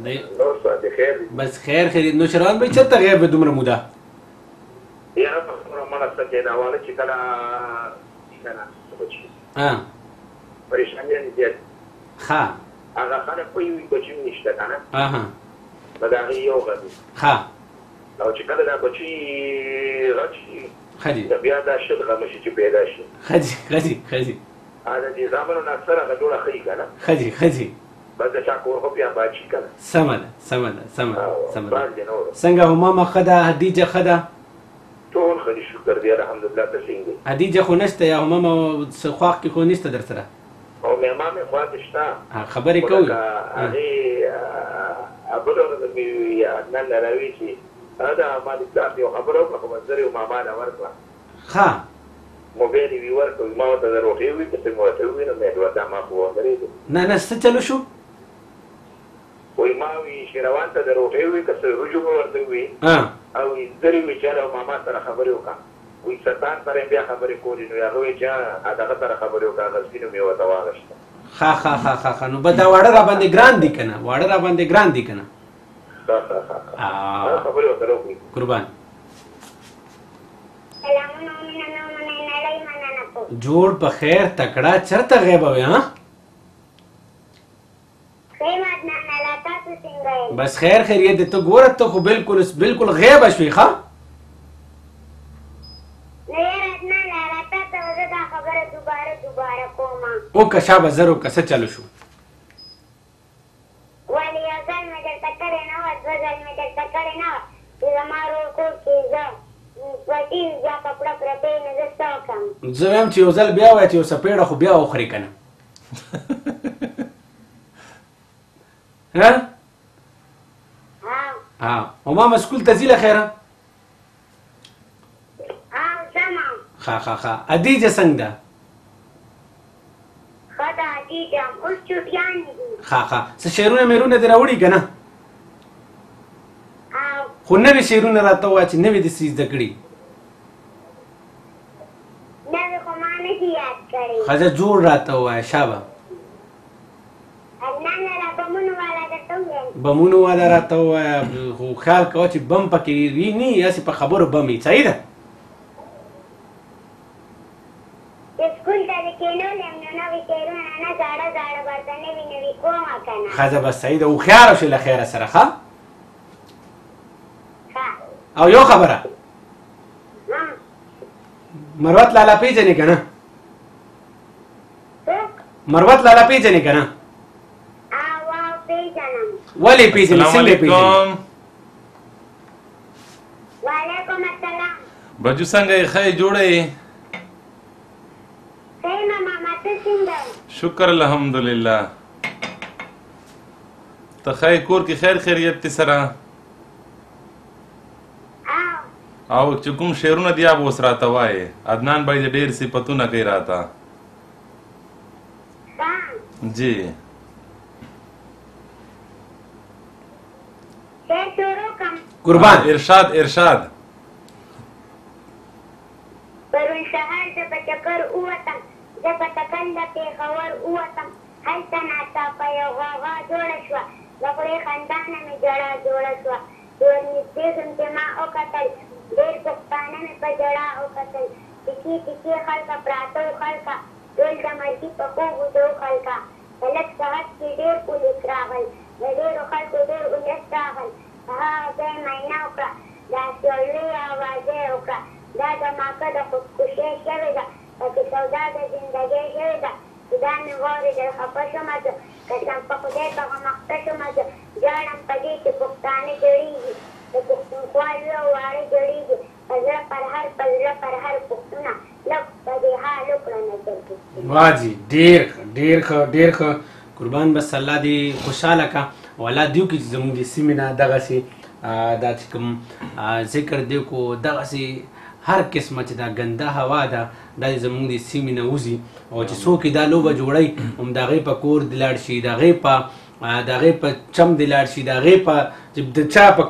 نور څه دی خیر دی؟ بس خیر خیر. نو شروان بھائی چېرته غیب وې دومره موده؟ یاره په څومره مړه څه کې دا واړه چې کله که نه څه بچي پریشانیانې زیات. ښه هغه خلک پوه وي بچي هم نشته که نه، نو د هغې یو غم وي. ښه او چې کله دا بچي غټ شي ښه جي نو بیا دا 20 غمه شي چې پیدا شي. ښه جي ښه جي ښه جي. د دې زامنو نه اکثره هغه جوړه ښه وي که نه. ښه جي ښه جي. بس د چا کور خو بیا آباد شي که نه. سمه ده سمه ده سمه ده سمه ده. څنګه همامه ښه ده؟ خدیجه ښه ده؟ ټول ښه دي شکر دی الحمدلله. ته څنګه یې؟ خدیجه خو نشته یا همامه څه خوا کې خو نشته در سره؟ او مېما مې خوا کې شته. خبرې کوئ؟ هغې بله ورځ مې عدنان نه راوي چې دا ما د پلار یو خبره وکړه، خو بس زر یې ماما له ورکړه. ښه موبایل یې وي ورکړ، ما ورته د روغې وویل که څه مې ورته وویل، نو مې دا ما خو ودرېدو. نه نه څه چلو شو؟ وایي ما وي شیروان ته د روغې وویل که څه رجوع مې ورته وویل، او زر یې وویل چې هله ماما سره خبرې وکړه. وایي ستان سره یې بیا خبرې کولې، نو هغه وایي چې دغه سره خبرې وکړه، هغه سپینو مې ورته واغېسته. ښه ښه ښه ښه ښه. نو به دا واړه را باندې ګران دي که نه؟ واړه را باندې ګران دي که نه؟ ښه ښه ښه ښه خبرې ورسره وکړې. قربان. جوړ په خیر تکړه. چرته غیبه وې؟ ها بس خیر خیریت دی. ته ګوره ته خو بالکل بالکل غیبه شوې. ښه وکړه شابه زر وکړه. څه چلو شو؟ ولې یو ځل مې درته کړې نه وه، دوه ځل مې درته کړې نه وه چې زما ورور کور کې زه پټي بیا کپړه پرته یې، نو زه څه وکړم؟ زه وایم چې یو ځل بیا وایه چې یو څپېړه خو بیا وخورې که نه. ها ها. همامه سکول ته ځي له خیره؟ ښه ښه ښه. ادیجه څنګه ده؟ ښه ده ادیجه، اوس چوټیانې دي. ښه ښه. څه شعرونه میرونه دې راوړي که نه؟ خو نوي شعرونه راته ووایه چې نوي دې څه زده کړي. نوي خو ما نه دي یاد کړي. ښځه جوړ راته ووایه شابه. عدنان لالا بمونو والا درته وویل. بمونو والا راته ووایه، خو خیال کوه چې بم پکې وي نه، هسې په خبرو بم وي. صحیح ده؟ چې سکول ته دې کښېنولم نو نوي شعرونه نه زاړه زاړه به ورته نوي نوي کومه که نه. ښځه بس صحیح ده، هوښیاره شې له خیره سره. ښه او یو خبره، مروت لالا پیژنې که نه؟ مروت لالا پیژنې که نه؟ ولې پیژنې؟ څنګه پیژنې؟ وعلیکم السلام. بجو څنګه یې؟ ښه یې؟ جوړه یې؟ ښه یم ماما، ته څنګه یې؟ شکر الحمدلله. ته ښه یې؟ کور کې خیر خیریت دې سره؟ او چې کوم شعرونه دي هغه اوس راته وایې. عدنان بای دې ډېر صفتونه کوي راته. جی قربان. ارشاد ارشاد. پرون سهار زه په چکر ووتم، زه په تکل د پېښور ووتم، هلته ناڅاپه یو غوغا جوړه شوه، د خولې خندا نه مې ژړا جوړه شوه. چې ورنږدې شوم چې ما وکتل، ډېر پښتانه مې په ژړا وکتل، تکې تکې خلکه پراته وو، خلکه ټول د مرګي په خوب ویده وو، خلکه په لږ ساعت کې ډېر پولیس راغل، د ډېرو خلکو ډېر ولس راغل، په هغه ځای معاینه وکړه، داسې یو لویه اوازه یې وکړه، دا دماکه د خودکشۍ شوې ده، پکې سودا د زندګۍ شوې ده، چې دا مې واورېدل خفه شومه زه، قسم په خدای په غم اخته شومه زه، ژاړم په دې چې پښتانه ژړېږي، د پښتونخوا لوی او واړه ژړېږي، په زړه پرهر په زړه پرهر پښتونه لږ په دې حال وکړه نظر پښتونه. واه جي، ډېر ښه، ډېر ښه، ډېر ښه. قربان، بس الله دې خوشحاله کا او الله دې وکړي چې زموږ د سیمې نه دغسې دا چې کوم ذکر دی کو دغسې هر قسمه چې دا ګنده هوا ده دا دې زموږ د سیمې نه وځي، او چې څوک یې دا لوبه جوړوي هم د هغې په کور دې لاړ شي، د هغې په چم دې لاړ شي، د هغې په چې د چا په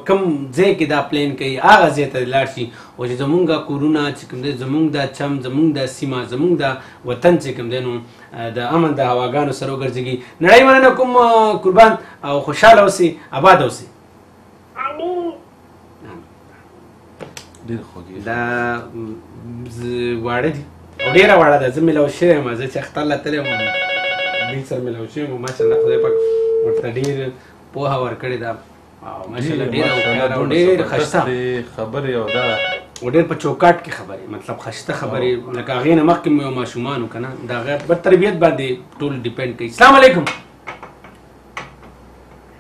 کوم ځای کې دا پلان کوي هغه ځای ته دې لاړ شي، او چې زموږ کورونه چې کوم دی، زموږ دا چم، زموږ دا سیمه، زموږ دا وطن چې کوم دی نو د امن د هواګانو سره وګرځېږي. نړۍ مننه کوم قربان، او خوشحاله اوسئ، اباد اوسئ. امین. ډېر خوږې دا واړه دي او ډېره واړه ده، زه میلاو شوی یم، زه چې اختر له تللی وم دوی سره میلاو شوی یم، ماشاءالله خدای پاک ورته ډېر پوهه ورکړې ده، او ماشاءالله ډېره هوښیاره او ډېر ښایسته خبرې، او دا او ډېر په چوکاټ کې خبرې، مطلب ښایسته خبرې، لکه هغې نه مخکې مو یو ماشومان و که نه، د هغې په تربیت باندې ټول ډیپینډ کوي. السلام علیکم.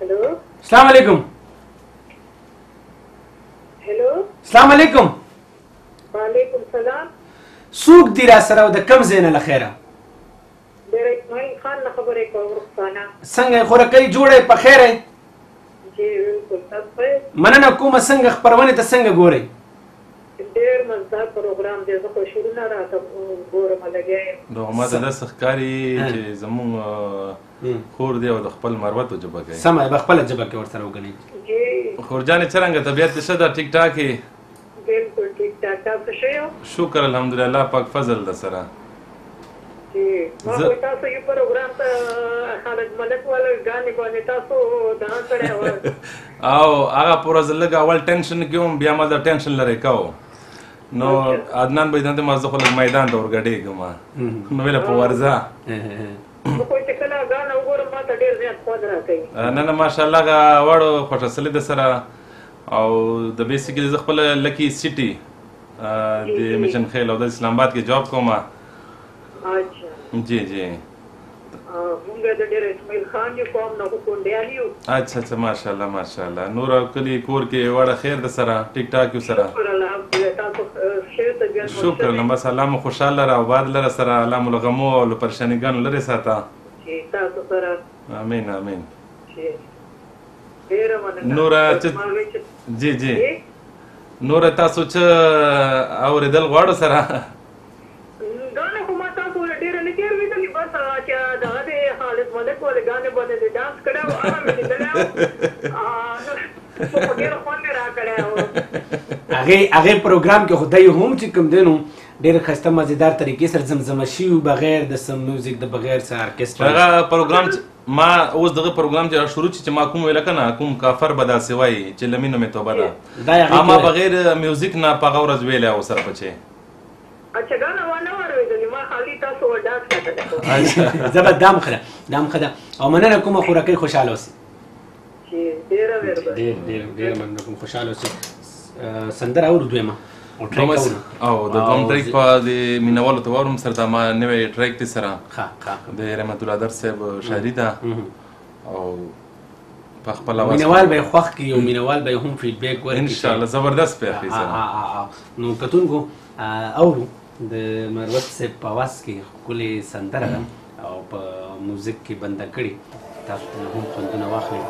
هلو. السلام علیکم. هلو. السلام علیکم. وعلیکم سلام. څوک دي را سره او د کوم ځای نه له خیره؟ ډېره اسماعیل خان نه خبرې کوم، رخسانه. څنګه یې خورکۍ، جوړه یې، په خیر یې؟ جی بالکل، تاسو ښه یې؟ مننه کومه. څنګه خپرونې ته څنګه ګورئ؟ ډېر مزدار پروګرام دی، زه خو شعرونه راته ګورم لګیا یم. نو ما ته داسې ښکاري چې زموږ خور دی او د خپل مروت ژبه کوي. سمه ده، په خپله ژبه کې ورسره وګڼئ. جی خور جانې څرنګه طبیعت دې ښه ده؟ ټیک ټاک یې؟ بالکل ټیک ټاک. تاسو ښه یو؟ شکر الحمدلله، پاک فضل ده سره. جی ما خو تاسو یو پروګرام ته خالد ملک والا ګانې باندې تاسو دغه کړی و، او هغه پوره زه لږ اول ټینشن کې وم، بیا ما دا ټینشن لرې کاوه، نو عدنان به دنده ما زه خو لږ میدان ته ورګډېږم، نو ویله په ورځه. زه خو چې کله ګانه وګورم ما ته ډېر زیات خوند راکوي. نه نه ماشاءالله، هغه واړو خوشحالي ده سره. او د بیسیکلي زه خپله لکي سیټي د مشن خیل او د اسلام آباد کې جاب کوم. اچھا جی جی. مونږ د ډېر اسماعیل خان یو قوم نه، خو کونډیان یو. اچھا اچھا، ماشاءالله ماشاءالله. نور کلي کور کې واړه خیر ده سره، ټیک ټاک یو سره؟ شکر الحمدلله. تاسو ښه طبیعت مو ښه شکر دی؟ بس الله مو خوشحاله لره او آباد لره سره، الله مو له غمو او له پریشانیګانو لرې ساته. جی تاسو سره. امین امین. جی ډېره مننه. نوره جی جی، نوره تاسو چې اورېدل غواړو سره؟ ګانه خو ما تاسو له ډېره نه دي اورېدلي، بس هغه چې دغه دی خالد ملک والې ګانې باندې د ډانس کړی و هغه مې لیدلی و، خو ډېر خوند یې راکړی و. هغې پروګرام کې خو دی هم چې کوم دی نو ډېر ښایسته مزیدار طریقې سره زمزمه شوي وو، بغیر د څه میوزیک د بغیر څه ارکسترا. هغه پروګرام ما اوس دغه پروګرام چې شروع چې ما کوم ویل که نه، کوم کافر به داسې وایي چې له مینو مې توبه ده، دا یې هغې ما کې بغیر میوزیک نه په هغه ورځ ویلی و سره پچې. اچھا ګانه وانه ورېدلې، ما خالي تاسو ور ډانس کتلی. زه دام ښه ده، دام ښه ده. او مننه کومه خورکۍ، خوشحاله اوسئ. ډېره مهرباني. ډېر ډېر ډېر مننه کوم، خوشحاله اوسئ. سندره اورو دویمه او ټریک اورو. او د دویم ټریک په د مینهوالو ته واورم سره، دا ما نوی ټریک دی سره، ښه ښه، د رحمت الله در صاحب شاعري ده او په خپل اواز مینهوال به یې خوښ کړي او مینهوال به یې هم فیډبیک ورکړي انشاءالله. زبردست پیښې سره. نو کتونکو اورو د مروت صاحب په اواز کې ښکلې سندره ده او په موزیک کې بنده کړې، تاسو ته هم خوندونه واخلئ.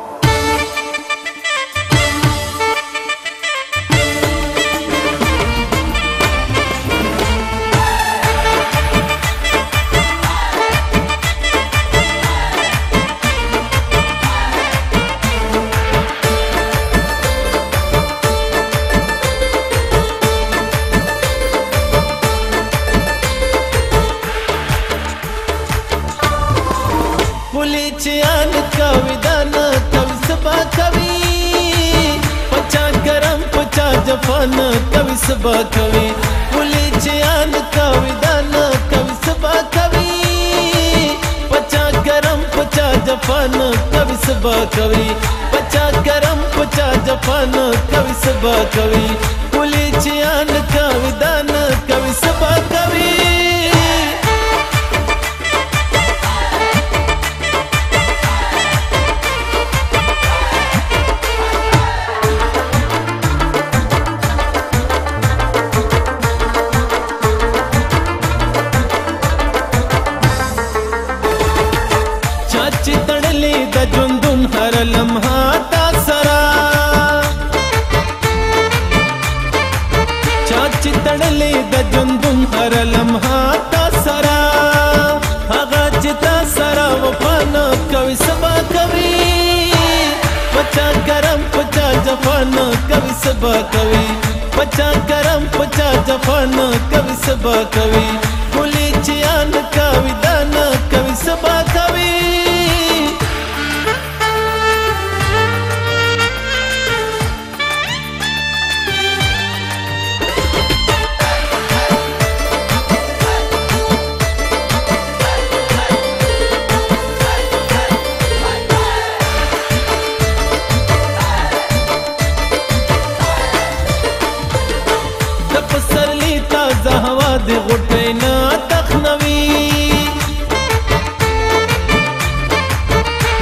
جفان کوي سبا کوي، ولې چیان کوي دانا کوي سبا کوي، پچا گرم پچا جفان کوي سبا کوي، پچا گرم پچا جفان کوي سبا کوي، ولې چیان کوي دانا کوي سبا کوي. لمحه تا سره چا چې تړلې د ژوندون هر لمحه تا سره هغه چې تا سره وفا نه کوي سبا کوي پچا کرم پچا جفا نه کوي سبا کوي پچا کرم پچا جفا نه کوي سبا کوي ګلې چې آن کوي دا نه کوي سبا کوي. د غوټۍ نه تخنوي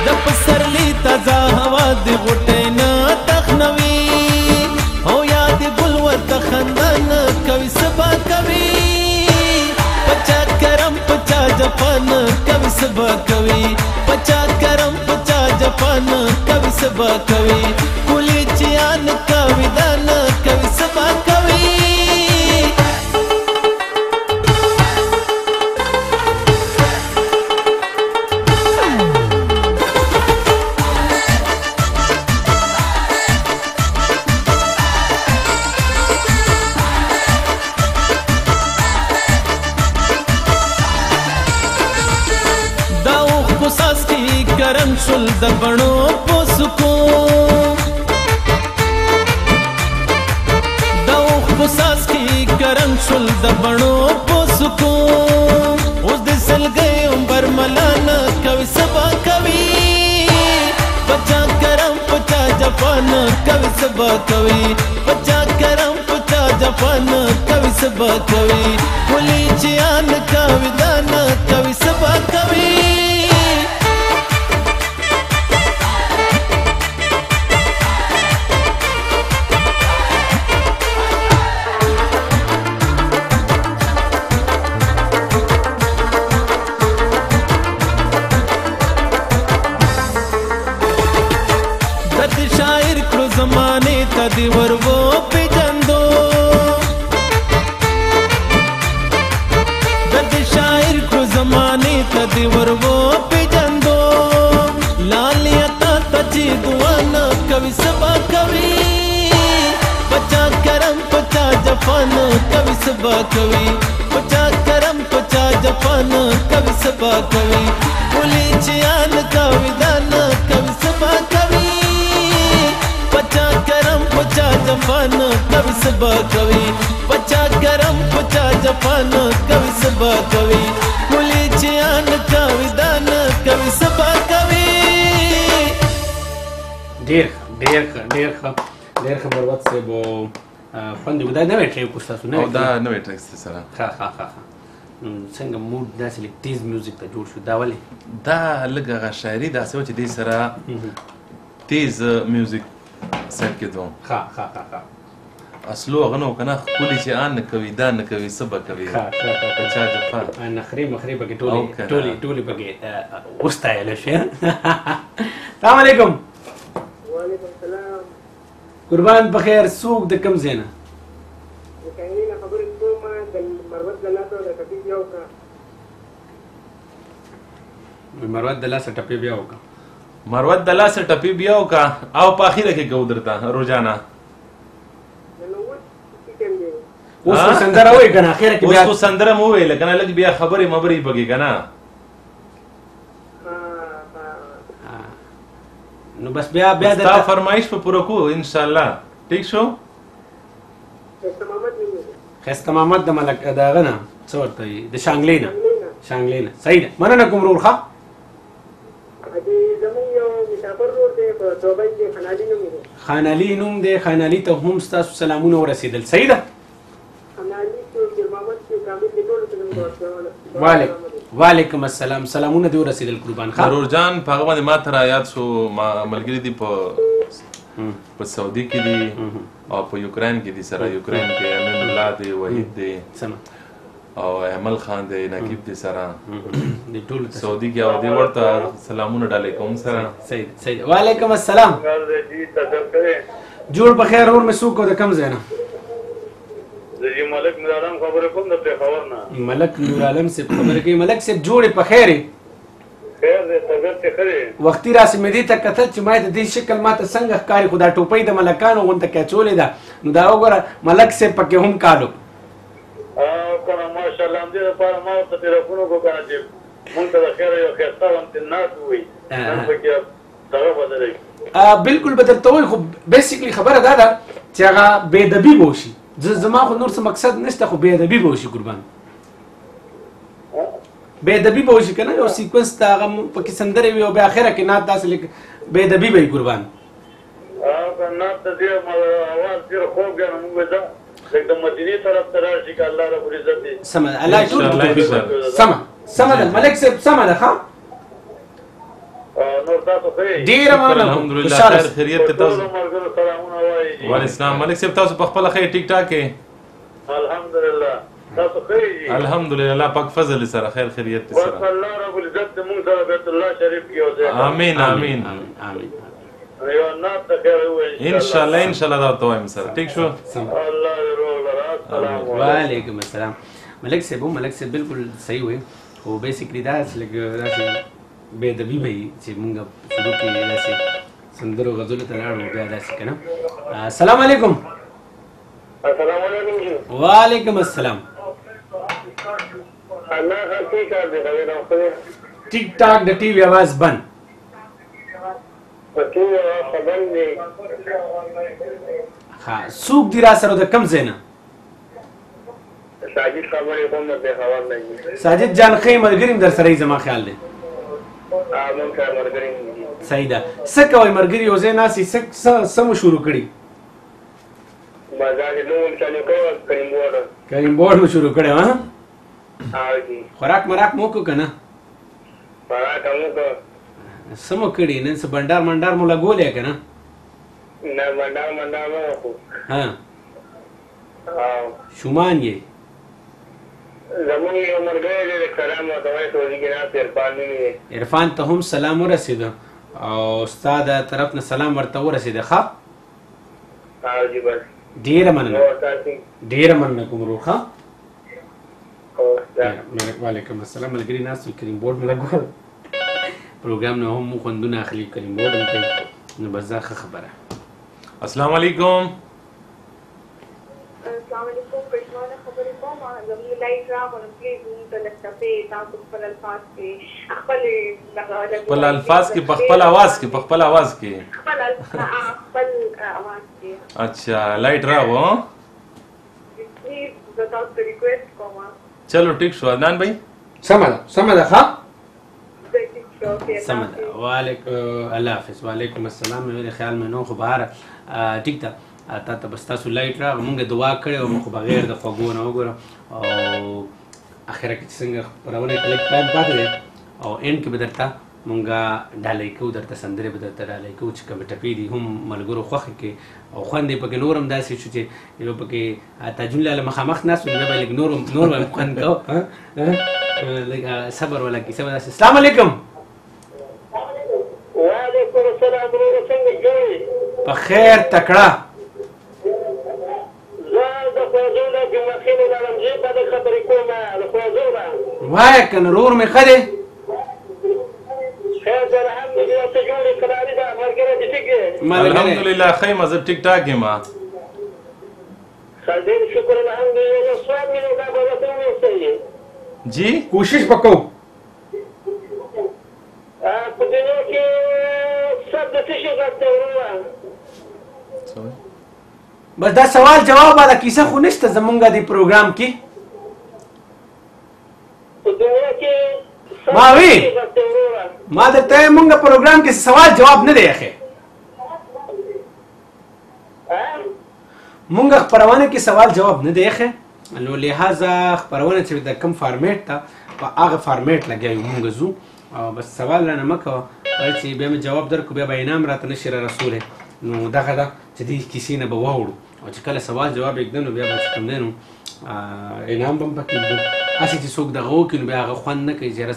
د پسرلي تازه هوا د غوټۍ نه تخنوي او یا د ګل ورته خندا نه کوي سبا کوي پچا کرم پچا جفا نه کوي سبا کوي پچا کرم پچا جفا نه کوي سبا کوي ګلې چې آن کوي دا نه کوي سبا کوي. کرم شل د بڼو پوسکو د اوښکو څاڅکي کرم شل د بڼو پوسکو اوس د سلګۍ عمر ملا نه کوي سبا کوي پچا کرم پچا جفا نه کوي سبا کوي پچا کرم پچا جفا نه کوي سبا کوي ګلې چې آن کوي دا نه کوي سبا کوي. زمانے ته دې ور وپېژندو درد شاعر کړو زمانې ته دې ور وپېژندو لالیه تا ته چې دعا نه کوي سبا کوي پچا کرم پچا جفا نه کوي سبا کوي پچا کرم پچا جفا نه کوي سبا کوي ګلې چې آن کوي دا نه کوي سبا کوي پچا کرم پچا جفا نه کوي سبا کوي پچا کرم پچا جفا نه کوي سبا کوي ګلې چې آن کوي دا نه کوي سبا کوي. ډېر ډېر ښه ډېر ښه ډېر ښه مروت صاحب خوند یې دا نوی ټریک و ستاسو او دا نوی ټریک دی سره. ښه ښه ښه ښه څنګه موډ داسې لږ تیز میوزیک ته جوړ شو دا ولې؟ دا لږ هغه شاعري داسې وه چې دې سره تیز میوزیک سیټ کېدو. ښه ښه ښه ښه اصلو هغه نو که نه ښکلي چې آن نه کوي دا نه کوي څه به کوي پچا جفا نخرې مخرې پکې ټولې ټولې ټولې پکې وستایل شوې. السلام علیکم. وعلیکم السلام. قربان په خیر. څوک د کوم ځای نه؟ د شانګلې نه خبرې کوم د مروت د لاسه د ټپي بیا وکړه. مروت د لاسه ټپي بیا وکړه. مروت د لاسه ټپي بیا وکړه او په اخیره کې کوو درته روجانه. اوس خو سندره وایي که نه اخیره کې بیا؟ اوس خو سندره مو وویله که نه لږ بیا خبرې مبرې پکې که نه. نو بس بیا بیا ستا فرمایش په پوره کوو انشاءالله. ټیک شو؟ ښایسته محمد د ملک د هغه نه څه ورته وایي د شانګلې نه شانګلې نه. صحیح ده مننه کوم ورور. ښه خان علي نوم دی. خان علي ته هم ستاسو سلامونه ورسېدل. صحیح ده. وعلیکم السلام. سلامونه دې ورسېدل قربان. ښه ورور جان په هغه باندې ما ته را یاد شو ما ملګري دي په سعودي کې دي او په یوکراین کې دي سره. یوکراین کې امین الله دی وحید دی. سمه. او احمل خان دی، نقیب دی سره د ټولو سعودي کې، او دی ورته سلامونه ډالۍ کوم سره. صحیح صحیح. وعلیکم السلام. جوړ په خیر ورور مې، څوک د کوم ځای نه؟ زه ملک نور عالم خبرې کوم د پېښور نه. ملک نور عالم صاحب خبرې کوي. ملک صاحب جوړې په خیر؟ خیر دی، طبیعت دې ښه دی؟ وختي راسې مې دې ته کتل چې ما د دې شکل ماته څنګه ښکاري، خو دا ټوپۍ د ملکانو غونته کې اچولې ده، نو دا وګوره ملک صاحب پکې هم کالو. که نه ماشاءالله، همدې لپاره ما ورته ټلیفون وکړو که نه چې مونږ ته د خیره یو ښایسته غوندې نعت ووایي، نن پکې دغه بدلی. بالکل به درته وایي، خو بیسیکلی خبره دا ده چې هغه بې ادبي به وشي. زما خو نور څه مقصد نشته، خو بې ادبي به وشي قربان، بې ادبي به وشي که نه. یو sequence ته هغه پکې سندرې وي او بیا اخره کې نعت داسې لیک، بې ادبي به وي قربان. که نعت د دې اواز ډېر خوږ دی، نو مونږ به ځه لږ د مدینې طرف ته لاړ شي که الله رب العزت دې. سمه ده، الله ټول سمه سمه ده ملک صاحب، سمه ده. ښه نور تاسو ښه یئ؟ ډېره مننه، الحمدلله خیر خیریت ته. تاسو ملګرو سلامونه وایي. وعلیکم السلام. ملک صاحب تاسو په خپله ښه یئ؟ ټیک ټاک یې؟ الحمدلله، تاسو ښه یئ؟ الحمدلله، الله پاک فضل سره خیر خیریت سره. بس الله رب العزت دې مونږ سره بیت الله شریف کې یو ځای. آمین آمین آمین. یو نعت د خیر ووایي ان شاء الله. ان شاء الله دا ورته وایم سره. ټیک شو، الله دې روغ لره. السلام وعلیکم السلام. ملک صاحب، ملک صاحب بالکل صحیح وایي، خو بیسیکلی دا چې لږ داسې بې ادبي به وي چې مونږ شروع کې داسې سندرو غزلو ته لاړو بیا داسې که نه. السلام علیکم. السلام علیکم جی. وعلیکم السلام. الله ښه ټیک دی؟ ټیک ټاک. د ټي وي اواز بند. د ټي وي اواز بند دی. ښه، څوک دي را سره د کوم ځای نه؟ ساجد خبرې کوم د پېښور نه. ساجد جان ښه ملګري مې در سره یې زما خیال دی. مونږ سره ملګري. صحیح ده. څه کوئ ملګري؟ یو ځای ناست یئ، څه مو شروع کړي؟ بازار کې لوبه چالو کړې وه، کریم بورډ. کریم بورډ مو شروع کړی وه؟ جي. خوراک مراک مو وکړو که نه؟ خوراک هم وکړو. څه مو کړي نن؟ څه بنډار منډار مو لګولی که نه؟ نه، بنډار منډار نه وکړو. ها، شومان یې؟ زمونږ یو ملګری دی، سلام ورته وایي، سعودي کې ناست عرفان نومې دی. عرفان ته هم سلام ورسېده او ستا د طرف نه سلام ورته ورسېده. ښه جي، بس ډېره مننه، ډېره مننه کوم ورور. ښه، وعلیکم السلام. ملګري ناست وي، کریم بورډ مې لګول، پروګرام نه هم خوندونه اخلي، کریم بورډ هم کوي، نو بس دا ښه خبره. السلام علیکم. السلام علیکم. پښتانه خبرې کوم، زموږ لایټ راغلم، please موږ ته لږ ټپې تاسو خپل الفاظ کې، خپل خپل الفاظ کې، په خپل اواز کې، په خپل اواز کې، خپل خپل اواز کې. اچھا، لایټ راغو، please زه تاسو ته request کوم. چلو ټیک شو عدنان بھائی. سمه ده، سمه ده. ښه سمه ده. وعلیکم الله حافظ. وعلیکم السلام. مې خیال مې نو، خو بهر ټیک ده. تا ته بس تاسو لایټ راغ، مونږ دعا کړې او خو بغیر د خوږو نه وګوره، او اخره کې چې څنګه خپرونه کې لږ time پاتې دی او end کې به درته مونږ ډالۍ کوو، درته سندرې به درته ډالۍ کوو چې کومې ټپې دي هم ملګرو خوښې کې او خوند یې پکې نور هم داسې شو چې یو پکې تاجون لاله مخامخ ناست وو، نو بیا به لږ نور نور به خوند کوو. لږ صبر ولا کیسه به داسې. السلام علیکم. وعلیکم السلام. وروره څنګه جوړ یې؟ په خیر تکړه. زه د خوږو نه جمعه خېلو لرم، زه په دې خبرې کوم د خوږو نه. وایه که نه ورور مې ښه دی؟ خیر دی الحمدلله. ته جوړ یې؟ قراري ده، ملګری دې ټیک دی؟ الحمدلله ښه یم، زه ټیک ټاک یم. ښه ډېر شکر الحمدلله. یو سوال مې دی، دا به راته ووایئ. جی کوشش به کوو. په دنیا کې سر د څه شي غږ دی وروره؟ بس دا سوال جواب والا کیسه خو نشته زمونږ د پروګرام کې. په دنیا کې ما وی ما درته مونږ پروګرام کې سوال جواب نه دی اخی. مونږ خپرونه کې سوال جواب نه دی اخی، نو لہذا خپرونه چې د کم فارمیټ ته په هغه فارمیټ لګیا یو مونږ ځو، او بس سوال رانه مه کوه چې بیا مې جواب درکړو بیا به انعام راته نه شي را رسولی. نو دغه ده چې دې کیسې نه به واوړو. او چې کله سوال جواب یې نو بیا به چې کوم دی نو انعام به هم پکې ږدو. هسې چې څوک دغه وکړي نو بیا هغه خوند نه کوي چې یاره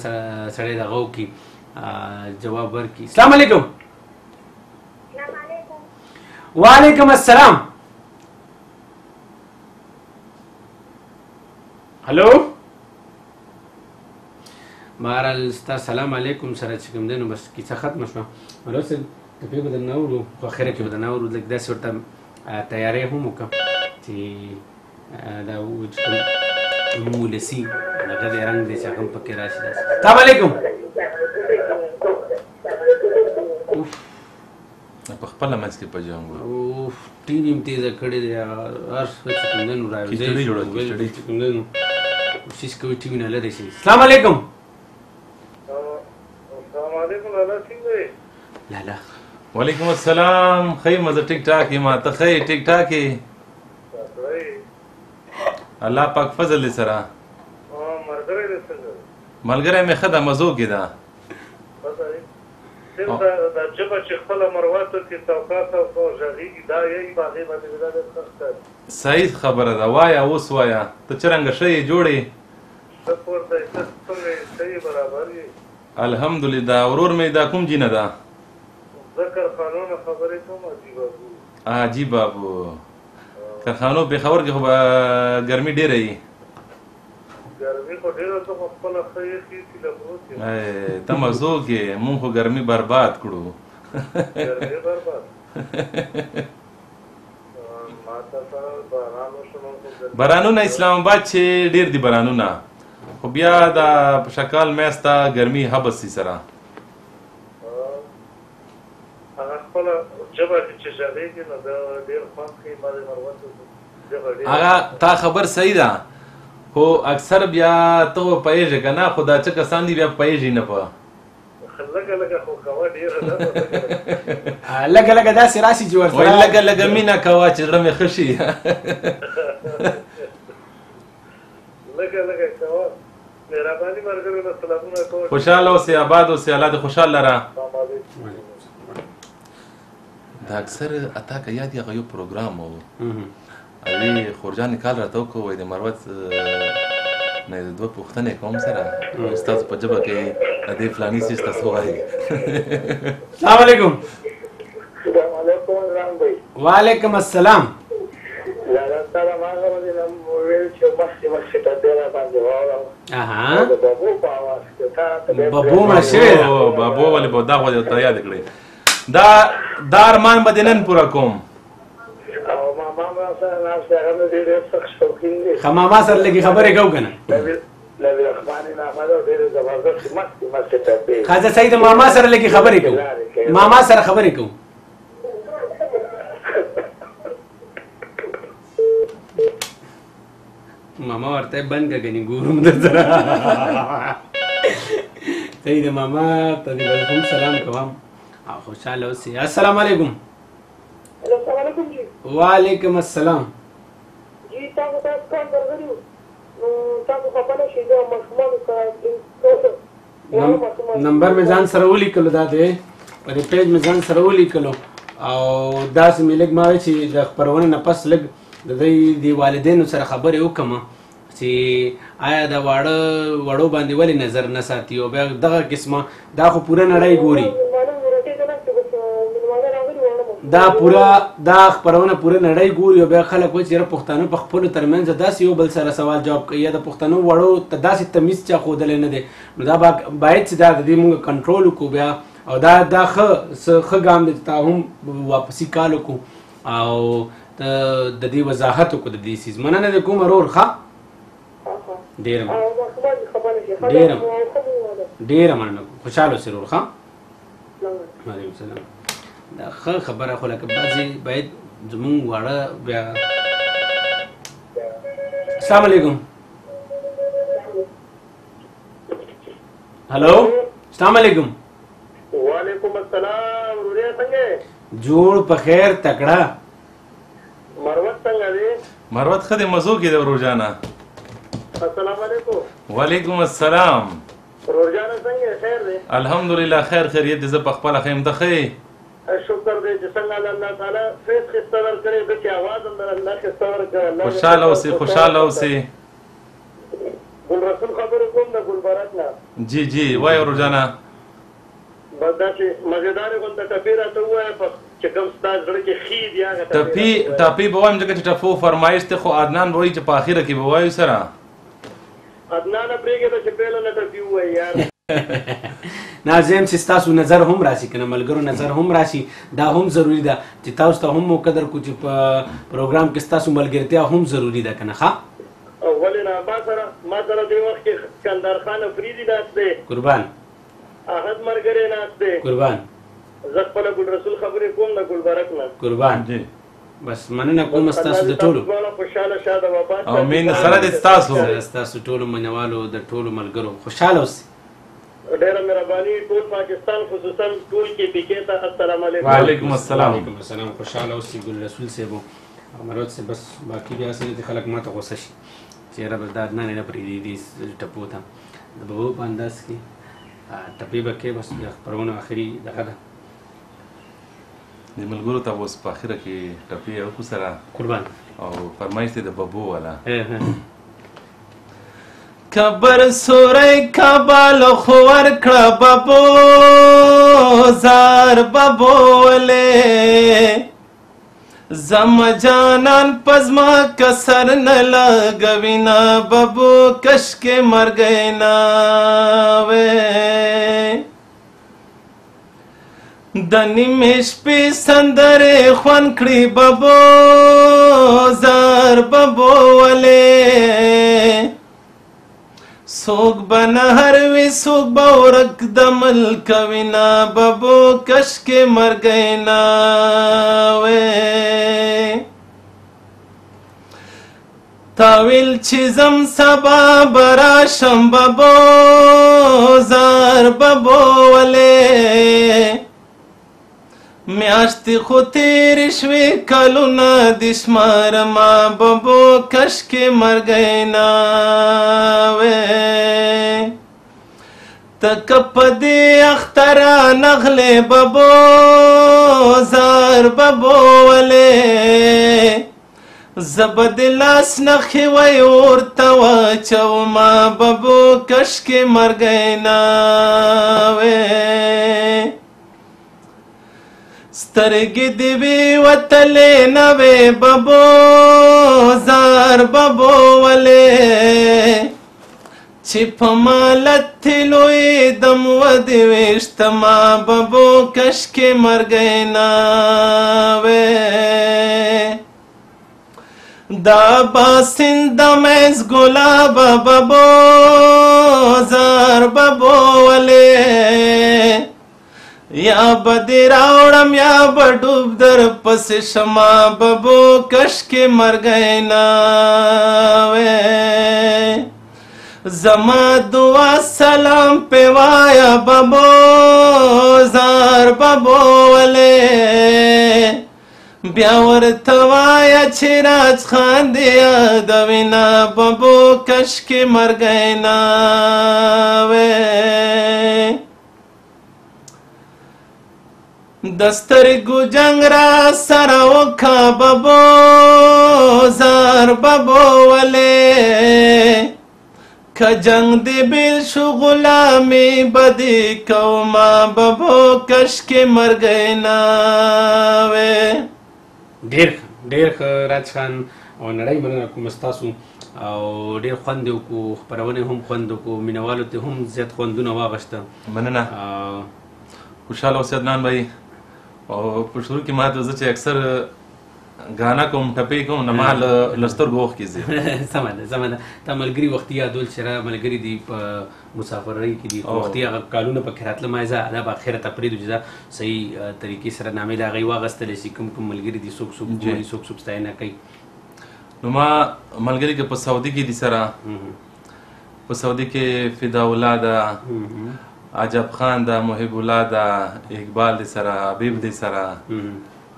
سړی دغه وکړي جواب ورکړي. السلام علیکم. وعلیکم السلام. هلو. بهرحال ستا سلام علیکم سره چې کوم دی نو بس کیسه ختمه شوه. مروت صاحب ټپې به درنه اورو، خو اخره کې به درنه اورو، لږ داسې ورته تیاری هم وکړه چې دا چې کوم ولسي دغه دی رنګ دی چې هغه هم پکې راشي داسې. السلام علیکم. په خپله منځ کې په جنګ وو. اوف ټي وي هم تېزه کړې دی، هر څه چې کوم دی نو راوځي جوړه کیچړي چې کوم دی نو کوشش کوي ټي وي نه لرې شي. السلام علیکم. السلام علیکم لالا، څنګه یې؟ لالا وعلیکم السلام. ښه یم زه، ټیک ټاک یم. ته ښه یې؟ ټیک ټاک یې؟ الله پاک فضل دې سره. ملګری دې څنګه؟ ملګری مې ښه ده، مزو کې ده. دا ژبه چې خپله مروتو کې څوکا څوکا غږېږي دا یې په هغې باندې دا ډېر ښه ښکاري. صحیح خبره ده. وایه اوس وایه، ته څرنګه ښه یې؟ جوړ یې؟ ښه پورته یې، ته څنګه یې؟ ښه یې، برابر یې؟ الحمدلله. ورور مې دا کوم جینه ده؟ زه کرخانو نه خبرې کوم، حاجي بابو. حاجي بابو کرخانو پېښور کې خو به ګرمي ډېره وي. ګرمي خو ډېره ده، خو خپله ښه یخ یې چې له پروت یم. ته مزو کې، مونږ خو ګرمي برباد کړو. ګرمي برباد ما ته سره باران وشو. بارانونه اسلام آباد چې ډېر دي بارانونه، خو بیا دا په شکال میاشته ګرمي حبس سي سره. هغه خپله ژبه چې ږغېږي نو دا ډېر خوند کوي. ما د مروت ژبه ډېره هغه تا خبر صحیح ده، خو اکثر بیا ته پوهېږې که نه، خو دا څه کسان دي بیا پوهېږي نه. په لږه لږه خو کوه، ډېره نه، لږه لږه داسې راشي چې ورسره وایي لږه لږه مینه کوه چې زړه مې ښه شي. لږه لږه کوه. مهرباني ملګرو له سلامونه کوه. خوشحاله اوسې، اباد اوسې، الله دې خوشحال لره. دا اکثر اتا که یاد یې هغه یو پروګرام و، هغې خورجانې کال راته وکړو، وایي د مروت نه دوه پوښتنې کوم سره ستاسو په ژبه کې د دې فلاني څیز ته څه وایي. السلام علیکم. السلام علیکم رام بھائی. وعلیکم السلام. لالا سره ما هغه ورځې نه ویل چې مخکې مخکې ټپې را باندې واورم. د بابو په اواز کې تا ته بابو مړه شوې ده. بابو ولې به دا خو دې ورته یاد کړې. دا ارمان به دې نن پوره کوم. او ماما ما سره ناست دی، هغه مې ډېر سخت شوقین دی. ښه ماما سره لږې خبرې کوو که نه؟ نبي رحمان نامه ده، ډېرې زبردستې مستې مستې ټپې. ښه زه صحیح ده، ماما سره لږې خبرې کوو، ماما سره خبرې کوو. ماما ورته بند کړه ګنې ګورم درسره. صحیح ده، ماما ته دې بس هم سلام کوم او خوشحاله اوسې. السلام علیکم. السلام علیکم جی. وعلیکم السلام. جی تاسو ته کال درغلی نو تاسو خپله شئ د ماشومانو سره نمبر مې ځان سره ولیکلو، دا دی په دې پیج مې ځان سره ولیکلو. او داسې مې لږ ما ویل چې د خپرونې نه پس لږ د دوی د والدینو سره خبرې وکړم چې آیا د واړه وړو باندې ولې نظر نه ساتي، او بیا دغه قسمه دا خو پوره نړۍ ګوري، دا پوره دا خپرونه پوره نړۍ ګوري، او بیا خلک وایي چې یاره پښتانه په خپلو ترمنځ داسې یو بل سره سوال جواب کوي، یا د پښتنو وړو ته داسې تمیز چا ښودلی نه دی. نو دا باید چې دا د دې موږ کنټرول وکړو بیا، او دا دا ښه ښه ګام دی چې تا هم واپسي کال وکړو او ته د دې وضاحت وکړو د دې څیز. مننه دې کوم ورور. ښه ډېره ډېره ډېره مننه کوم، خوشحاله اوسې ورور. ښه وعلیکم السلام. دا ښه خبره خو لکه بعضې باید زمونږ واړه بیا. السلام علیکم. هلو السلام علیکم. وعلیکم السلام. وروریا څنګه یې؟ جوړ په خیر تکړه. مروت څنګه دی؟ مروت ښه دی، مزو کې دی ورور جانه. السلام علیکم. وعلیکم السلام. ورور جانه څنګه یې؟ خیر دی؟ الحمدلله خیر خیریت دی، زه په خپله ښه یم، ته ښه یې؟ شکر دی چې څنګه الله تعالی فیض ښایسته ورکړی، داسې اواز هم در الله ښایسته ورکړی. خوشحاله اوسې، خوشحاله اوسې. ګل رسول خبرې کوم د ګلبرک نه. جی جی، وایه ورور جانه. بس داسې مزېدارې غونته ټپې راته ووایه چې کوم ستا زړه کې ښې دي هغه ټپې. ټپې به وایم ځکه چې ټپو فرمایش دی، خو عدنان به وایي چې په اخره کې به وایو سره. عدنانه پرېږده چې پیله نه ټپې ووایي یار. نه زه یم چې ستاسو نظر هم راسي که نه، ملګرو نظر هم راسي، دا هم ضروري ده چې تاسو ته هم مو قدر کړو چې په پروګرام کې ستاسو ملګرتیا هم ضروري ده که نه. ښه ولې نه، ما سره دې وخت کې کندهار خان افریدي ناست دی. قربان. احد ملګری ناست دی. قربان. زه خپله ګل رسول خبرې کوم د ګلبرک نه. قربان. بس مننه کوم ستاسو د ټولو. خوشحاله ښاد او اباد. امین. سره دې ستاسو، ستاسو ټولو مینوالو د ټولو ملګرو خوشحاله اوسئ. ډیره مهرباني. ټول پاکستان خصوصا ټول کې پی کې ته السلام علیکم. وعلیکم السلام. وعلیکم السلام. خوشحاله اوسئ ګل رسول صاحب او مروت صاحب. بس باقي بیا هسې نه خلک ماته غوسه شي چې یاره بس دا عدنان یې نه پرېږدي دې ټپو ته د ببو په انداز کې ټپې به کوې. بس بیا خپرونه اخري دغه ده. د ملګرو ته اوس په اخره کې ټپې وکړو سره. قربان. او فرمایش دی د ببو والا. کبر سوری کبال خو ورکړه ببو زار ببو ولې، زم جانان پزما کسر نه لګوي نه ببو کشکې مرګی نه وې، د نیمې شپې سندرې خوند کړي ببو زار ببو ولې، څوک به نهر وي څوک به ورک د ملک وي نه ببو کشکې مرګی نه وې، تاویل چې ځم سبا به راشم ببو زار ببو ولې، میاشتې خو تېرې شوې کلونه دي شمارمه ببو کشکې مرګی نه وې، ته که په دې اختر رانغلې ببو زار ببو ولې، زه به دې لاس نښې وی ورته واچومه ببو کشکې مرګی نه وې، سترګې دې وې وتلې نه وې ببو زار ببو ولې، چې په مالت لوی دم ودې ویشتمه ببو کشکې مرګی نه وې، دا باسین د منځ ګلابه ببو زار ببو ولې، یا به دې راوړم یا به ډوب در پسې شمه ببو کشکې مرګی نه وې، زما دعا سلام پې وایه ببو زار ببو ولې، بیا ورته وایه چې راج خان دې یادوي نه ببو کشکې مرګی نه وې، د سترګو جنګ را سره وکړه ببو زار ببو ولې، که جنګ دې بېل شو غلامي به دې کومه ببو کشکې مرګی نه وې. ډېر ښه، ډېر ښه راج خان او نړۍ مننه کوم ستاسو، او ډېر خوند یې وکړو، خپرونې هم خوند وکړو، مینهوالو ته هم زیات خوندونه واغوسته. مننه. خوشحاله اوسې عدنان بھائی. او په شروع کې ما ته زه چې اکثر ګانا کوم ټپې کوم نو ما له سترګو اوښکې ځي. سمه ده، سمه ده. تا ملګري وختي یادول چې را ملګري دي په مسافرۍ کې دي، خو وختي هغه کالونه پکې راتله، ما یې ځه دا به اخره ته پرېږدو چې دا صحیح طریقې سره نامې د هغوی واخیستلی شي، کوم کوم ملګري دي، څوک څوک ګوري، څوک څوک ستاینه کوي. نو ما ملګري که په سعودي کې دي سره، په سعودي کې فدا الله ده، عجب خان ده، محب الله ده، اقبال دی سره، حبیب دی سره،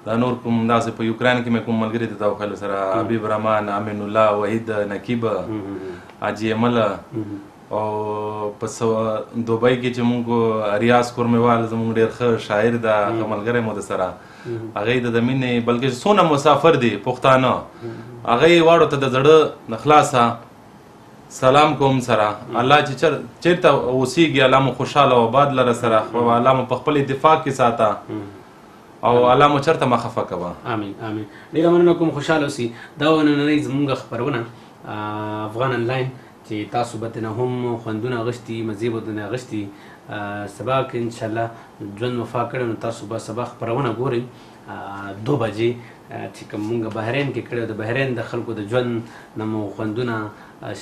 دا نور کوم داسې په یوکراین کې مې کوم ملګري ته توخیل سره، حبیب رحمان، امین الله، وحید، نقیب، حاجي ایمل، او په دوبۍ کې چې مونږ ریاض کورمیوال زمونږ ډېر ښه شاعر ده، ښه ملګری مو ده سره، هغې د مینې بلکې څونه مسافر دي پښتانه، هغې واړو ته د زړه نه خلاصه سلام کوم سره. الله چې چېرته اوسېږي الله مو خوشحاله او آباد لره سره، الله مو په خپل اتفاق کې ساته او الله مو چېرته مه خفه کوه. آمین آمین. ډېره مننه کوم، خوشحاله اوسئ. دا وه نننۍ زمونږ خپرونه افغان انلاین چې تاسو به ترېنه هم خوندونه اخیستي، مزې به ترېنه اخیستي. سبا که انشاءالله ژوند وفا کړی نو تاسو به سبا خپرونه ګورئ 2 بجې چې کوم مونږ بحرین کې کړی، د بحرین د خلکو د ژوند نه مو خوندونه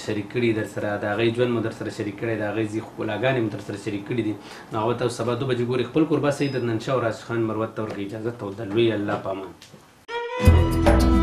شریک کړي در سره، د هغې ژوند مو در سره شریک کړی، د هغې ځي ښکلاګانې مو در سره شریک کړي دي. نو هغه تاسو سبا 2 بجې ګورئ. خپل کوربه سید عدنان شاه او راشد خان مروت ته ورکړئ اجازت او د لوی الله په امان.